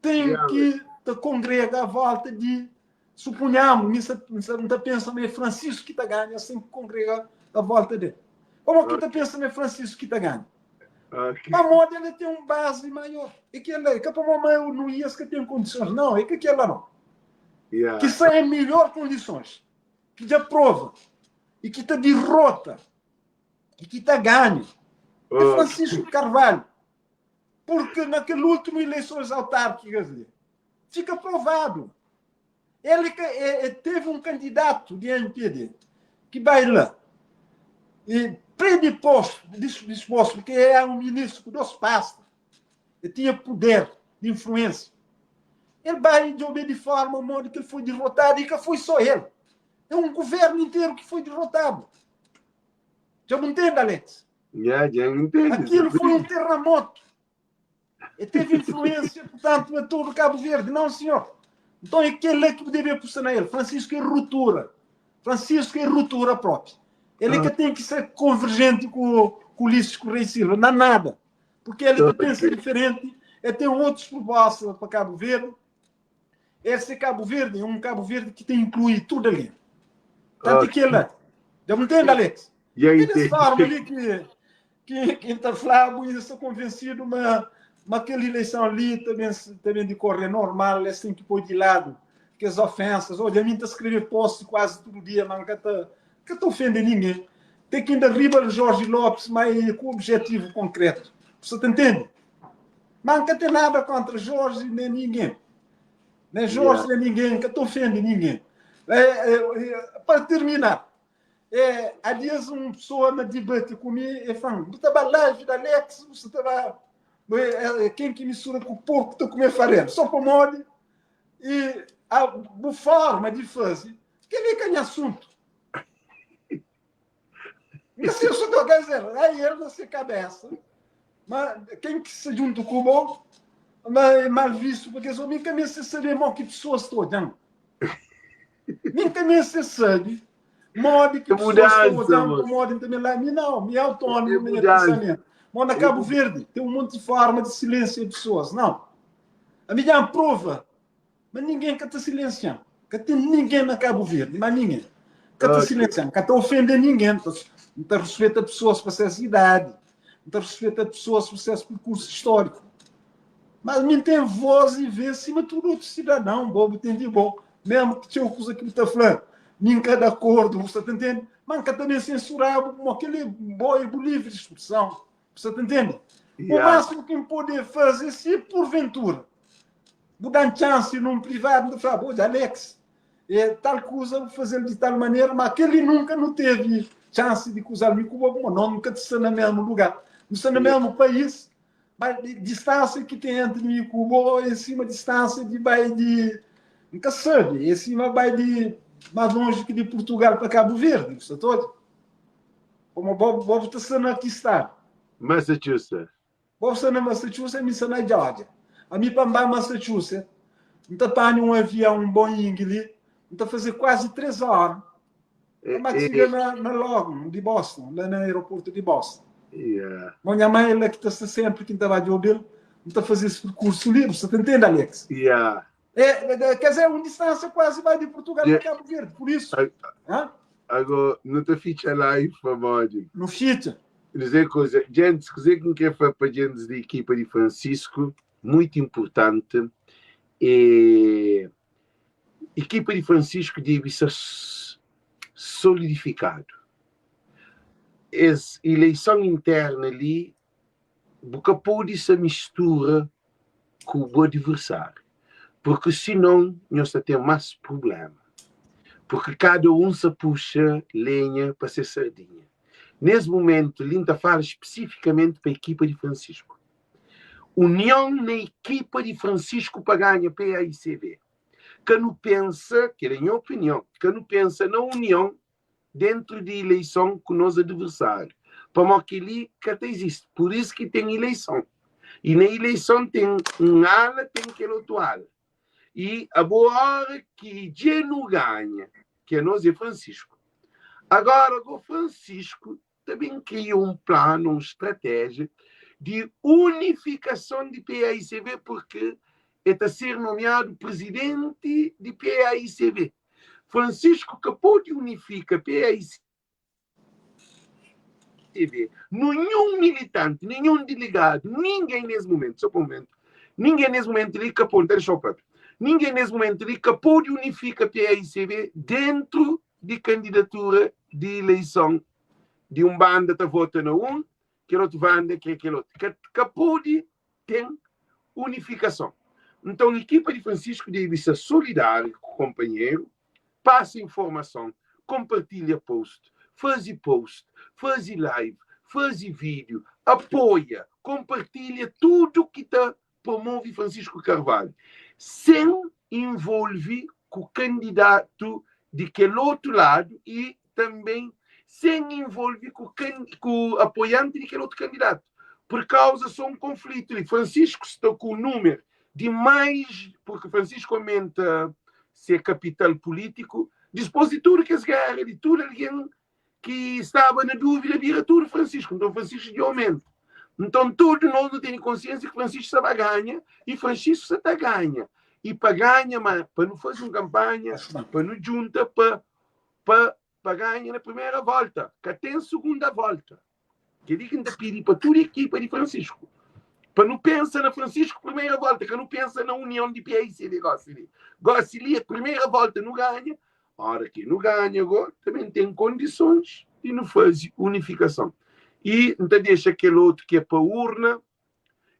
B: tem que te congregar à volta de, suponhamos, não está pensando em Francisco que está ganhando, assim que congrega à volta dele. Como que está pensando em Francisco que está ganhando?
A: Ok.
B: A moda ele tem um base maior. E que ele, que a mamãe não ia que tem condições, não, é que aquela não. Que são em melhor condições, que já prova, e que está derrota, e que está ganho. É Francisco Carvalho. Porque naquele último eleições autárquicas, fica provado. Ele que, é, é, teve um candidato de MPD que vai lá e predisposto, disposto, porque era um ministro com duas pastas, ele tinha poder de influência. Ele vai de de forma, modo que ele foi derrotado e que foi só ele. É um governo inteiro que foi derrotado. Já me entende, Alex?
A: Já, já entendo.
B: Aquilo foi um terremoto. E teve influência, portanto, a todo Cabo Verde. Não, senhor. Então é aquele é que deve apostar nele. Francisco é ruptura. Francisco é ruptura própria. Ele é que tem que ser convergente com, com o Ulisses Correia Silva. Não há nada. Porque ele que pensa diferente, ele tem outros propostas para Cabo Verde. Esse Cabo Verde é um Cabo Verde que tem incluído tudo ali. Tanto que ele. Já me entende, Alex?
A: E aí,
B: É dessa forma ali que, que, que está falando, e estou convencido, mas, mas aquela eleição ali também, também decorre normal, é assim que põe de lado, que as ofensas, olha, a mim está a escrever post quase todo dia, mas nunca está nunca ofendendo ninguém. Tem que ainda riba Jorge Lopes, mas com objetivo concreto. Você te entende? Mas nunca tem nada contra Jorge nem ninguém. Nem Jorge nem ninguém, nunca te ofende ninguém. É, é, é, para terminar, é, há dias uma pessoa na debate comigo e falou, você estava live da Alex, você estava... Quem que mistura com o porco está comendo farelo? Só para mole. E a, a forma de fazer, que ele ganha assunto. Mas se eu sou quer dizer, aí ele na sua cabeça. Mas quem que se junta com o bom, mas é mal visto, porque eu nunca me se sabe mal que pessoas estou olhando. Nunca me se sabe modo que
A: É
B: pessoas estão
A: mudança,
B: olhando,
A: moço.
B: modo também lá, mim não, me é
A: É
B: autônomo, meu
A: mudança.
B: pensamento. Mas na Cabo Verde tem um monte de forma de silêncio de pessoas, não. A minha prova, mas ninguém que está silenciando. Que tem ninguém na Cabo Verde, mas ninguém. Que está
A: Ok.
B: silenciando, que está ofendendo ninguém. Não está respeita pessoas para essa idade, não está respeita pessoas para esse percurso histórico. Mas me tem voz e vê acima de tudo outro cidadão, bobo, tem de bom. Mesmo que tinha coisa que está falando, nunca de acordo, você está entendendo? Mas nunca também censurado, como aquele boi livre de expressão. Você está entendendo? O
A: Yeah.
B: máximo que me poder fazer, se porventura, vou dar chance num privado, de falar, olha, Alex, é, tal coisa, vou fazer de tal maneira, mas aquele nunca não teve chance de cruzar-me com o não, nunca está no mesmo lugar, não está no mesmo país, mas de distância que tem entre mim e Cuba, em cima distância de vai de, nunca sabe, em cima vai de mais longe que de Portugal para Cabo Verde, você todo? Como Bob, Bob está sendo aqui está.
A: Massachusetts.
B: Bob está na Massachusetts, a mim está na Georgia. A mim para Massachusetts, não está um avião, um Boeing ali, não está a fazer quase 3 horas. Mas chega na, na Logan, de Boston, lá no aeroporto de Boston.
A: Yeah.
B: Minha mãe, ela que está sempre que estava de ouvir, não está a fazer esse percurso livre, você entende, Alex?
A: Yeah.
B: É, é, quer dizer, uma distância quase vai de Portugal para
A: Yeah.
B: Cabo Verde, por isso. Hã?
A: Agora, não te ficha live, famoso.
B: Não fica.
A: Dizer coisa, gente, dizer que quer falar para gente da equipa de Francisco, muito importante, é equipa de Francisco deve ser solidificado. Es ileison interna li bu ka pode sa mistura ku bu adversário, porque sinon nhos ta ten más problema, porque kada un sa puxa lenha pa se sardinha. Nes mumentu li N ta fala spesifikamenti pa ekipa di Francisco. Union na ekipa di Francisco pa ganha PAICV. Ka nu pensa, kel é nha opinion, ka nu pensa na union dentru di ileison ku nos adversáriu, pamó kel-li ka ta izisti. Pur isu ki ten ileison. I na ileison ten un ala, ten kel otu ala. I abo óra ki dja nu ganha, ki anos é Fransisku. Agora go Fransisku ta ben kria un planu, un stratéjia di unifikason di PAICV purki e ta ser nomiadu prizidenti di PAICV. Francisco ka pode unifika PAICV, ninhun militanti, ninhun diligadu, ningen nes mumentu, so pa un mumentu, ningen nes mumentu li ka pode, N ta dexa-u papia, ningen nes mumentu li ka pode unifika PAICV dentru di kandidatura di ileison di un banda ta vota na un, kel otu banda kre kel otu. Ka, ka pode ten unifikason. Nton, ekipa di Francisco debe ser solidáriu ku konpanheru, pasa informason, konpartilha post, faze post, faze live, faze vídiu, apoia, konpartilha tudu ki ta promove Francisco Carvalho, sen involve ku kandidatu di kel otu ladu y tanben sen involve ku ku apoianti di kel otu kandidatu, pur kauza so un konflitu li. Francisco sta ku numer di mais, purki Francisco aumenta se kapital pulitiku dispos di tudu kes gera, di tudu algen ki staba na dúvida bira tudu Francisco. Nton Francisco dja aumenta. Nton tudu nos nu tene konsiensia ki Francisco sta ba ganha y Francisco sta ta ganha. Y pa ganha ma pa nu faze un kanpanha, pa nu djunta pa pa pa ganha na primera volta. Ka ten segunda volta. Kel-li ki N ta pidi pa tudu ekipa di Francisco. Pa nu pensa na Francisco primeira volta, ka nu pensa na union di PAICD gosi li. Gosi li é primeira volta nu ganha, ora ki nu ganha go também ten kondisons di nu faze unifikason. E N ta dexa kel otu ki é pa urna,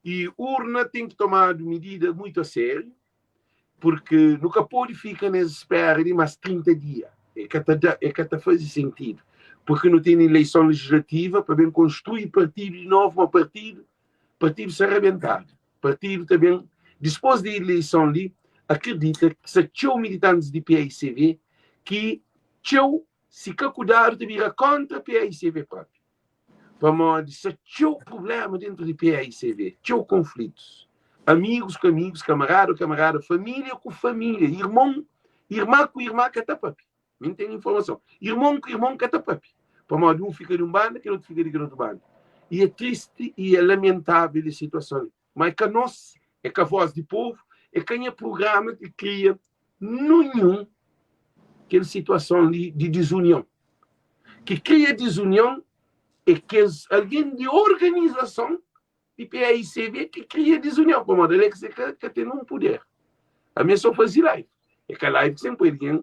A: e urna ten ki tomadu midida muitu a sériu, purki nu ka pode fika nes spera di mas 30 dia. E ka ta da, e ka ta faze sentidu, purki nu tene ileison legislativa pa ben konstrui partidu di novu, ma partidu, partidu sta rabentadu. Partidu ta ben, dispos di ileison li, akredita ki sta txeu militantis di PAICV ki txeu, si ka kudadu, ta bira kontra PAICV propi. Pamodi sta txeu prubléma déntu di PAICV, txeu konflitus. Amigus ku amigus, kamarada ku kamarada, família ku família, irmon, irma ku irma ka ta pâpia. Mi N ten informason. Irmon ku irmon ka ta pâpia. Pamodi un fika di un banda, kel otu fika di kel otu banda. I é tristi i é lamentável es situason li. Ma é ka nos, é ka vós di povu, é ka nha prugrama ki kria nunhun kel situason li di dizunion. Ki kria dizunion é kes algen di organizason di PAICV ki kria dizunion, pamodi Alex é ka ka ten un puder. Ami é so fazi live. É ka live ki sen poi algen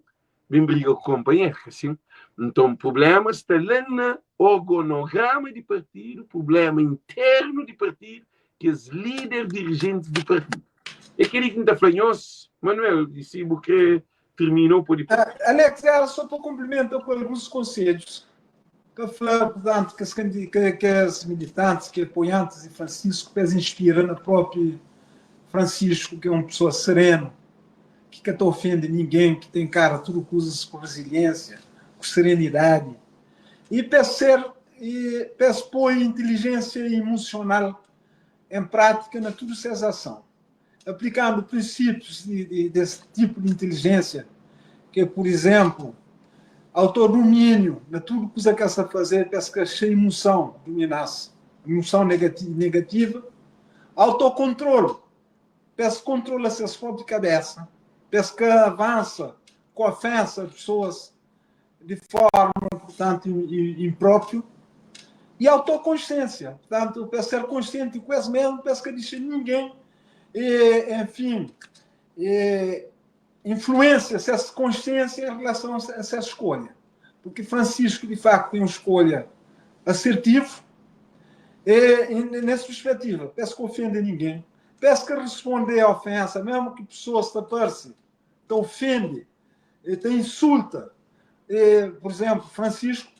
A: ben briga ku konpanher, ka sin? Nton prublema sta la na orgonograma di partidu, prublema internu di partidu, kes lider dirijentis di partidu. É kel-li ki N ta fla nhos. Manuel, i si bu kre tirmina, bu pode.
B: Alex, era só pa konplimenta ku alguns konsedjus pa fla, purtantu, kes kes militantis, ki apoiantis di Francisco, pa es inspira na propi Francisco, ki é un pesoa serenu, ki ka ta ofende ningen, ki ta enkara tudu kuzas ku reziliensia, ku serenidadi, i pa es ser i pa es poi intelijensia imusional en prátika na tudu ses ason, aplikandu prinsípius di, di, des tipu di intelijensia, ki é, pur izenplu, autodumíniu na tudu kuza ki es ta faze, pa es ka xa imuson dumina-s, imuson negativa, autokontrolu, pa es kontrola ses própi kabésa, pa es ka avansa ku ofénsa a pesoas di forma, purtantu, inprópriu, i autokonsiénsia, purtantu, pa es ser konsienti ku es mesmu, pa es ka dixa ningen, enfin, influensia ses konsiénsia en relason a ses skolha. Purki Francisco, di faktu, ten un skolha. Asertivu e, nes perspetiva, pa es ka ofende ningen, pa es ka responde ofensa, mesmu ki pesoas ta parse ta ofende, ta insulta, e, pur izenplu, Francisco,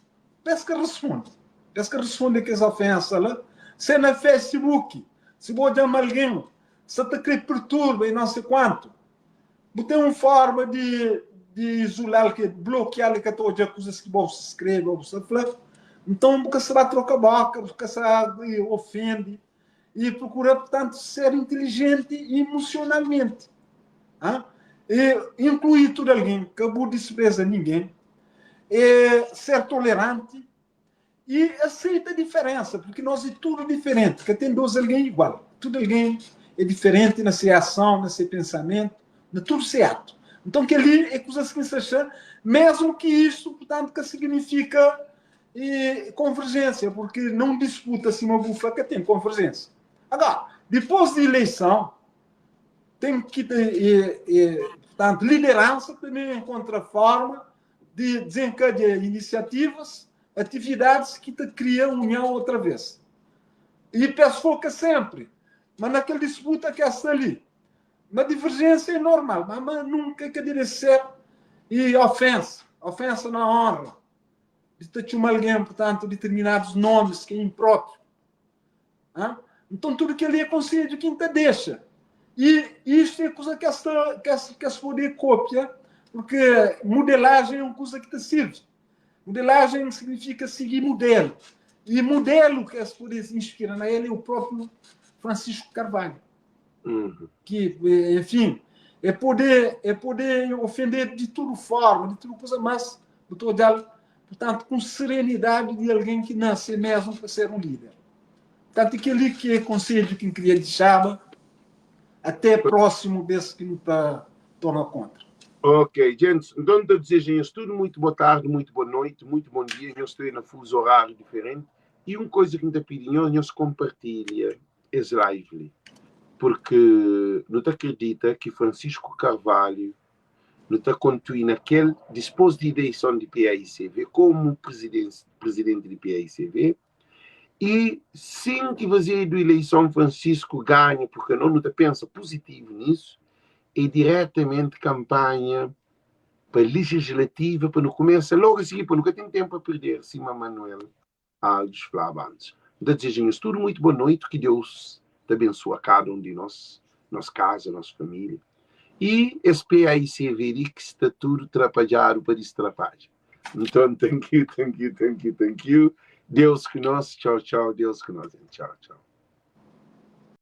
B: pa es ka responde, pa es ka responde kes ofensa la, se na Facebook, si bo odja ma algen sa ta kre perturba i non se kuantu, Bu ten un forma di di izulal ki blokial i ka ta odja kuzas ki bo sta skrebe o bu sta fla. Nton bu ka sta ba troka boka, bu ka sta ofende i prokura purtantu ser intilijenti imusionalmenti. Ha? E inklui tudu algen, ka bu dispreza ningen, e ser toleranti i aseita diferensa, porque nos é tudu diferenti, ka ten dos algen igual, tudu algen é diferenti na se ason, na se pensamentu, na tudu se atu. Nton kel-li é kuzas ki N sta xa, mesmu ki istu, purtantu, ka signifika e konverjénsia, porque na un disputa sima bu fla ka ten konverjénsia. Agora, dipôs di ileison, ten ki e, e, purtantu, lideransa tanbê enkontra forma di dezenkadia inisiativas, atividadis ki ta kria union otra vez. I pa es foka senpri ma na kel disputa ki es sta li. Ma diverjênsia é normal, ma ma nunka ka debe ser i ofensa, ofensa na onra, di ta txuma algen, purtantu, diterminadus nomis ki é inprópriu. Ha? Nton tudu kel-li é konsedju ki N ta dexa. I istu é kuza ki es ta, ki es, ki es pode kopia, porque modelajen é un kuza ki ta sirbi. Modelajen signifika sigi modelu. I modelu ki es pode inspira na el é o própriu Francisco Carvalho. Uhum. Que, enfim, é poder, é poder ofender de tudo forma, de tudo coisa, mas bu ta odjal Portanto, ku serenidadi di algen ki nase mesmu pa ser un lider. Portanto, kel-li ki é konsedju ki N kria dixaba até prósimu bes ki nu ta torna kontra.
A: Ok, gentis, nton N ta dizeja nhos tudu muitu bo tardi, muitu bo noiti, muitu bon dia, nhos sta na fuzu oráriu diferenti, i un koza ki N ta pidi nhos, nhos konpartilha es live li, purki nu ta kridita ki Francisco Carvalho Nu ta kontuina kel dispos di ileison di paicv komu prizidenti di paicv i sin ki fazedu ileison Francisco ganha purke no nu ta pensa puzitivu nisu e diretamenti kanpanha pa lijislativa pa nu kumesa logu a sigi pa nu ka ten tenpu a perder sima Manuel Alves flaba antis. N ta dizeja nhos tudu muitu boa noitu, ki Deus ta bensua kada un di nos, nos kaza, nos familia i es PAICV li ki sta tudu trapadjadu pa distrapadja. Nton, thank you, thank you, thank you, thank you. Deus ku nos. Txau, txau. Deus ku nos. Txau, txau.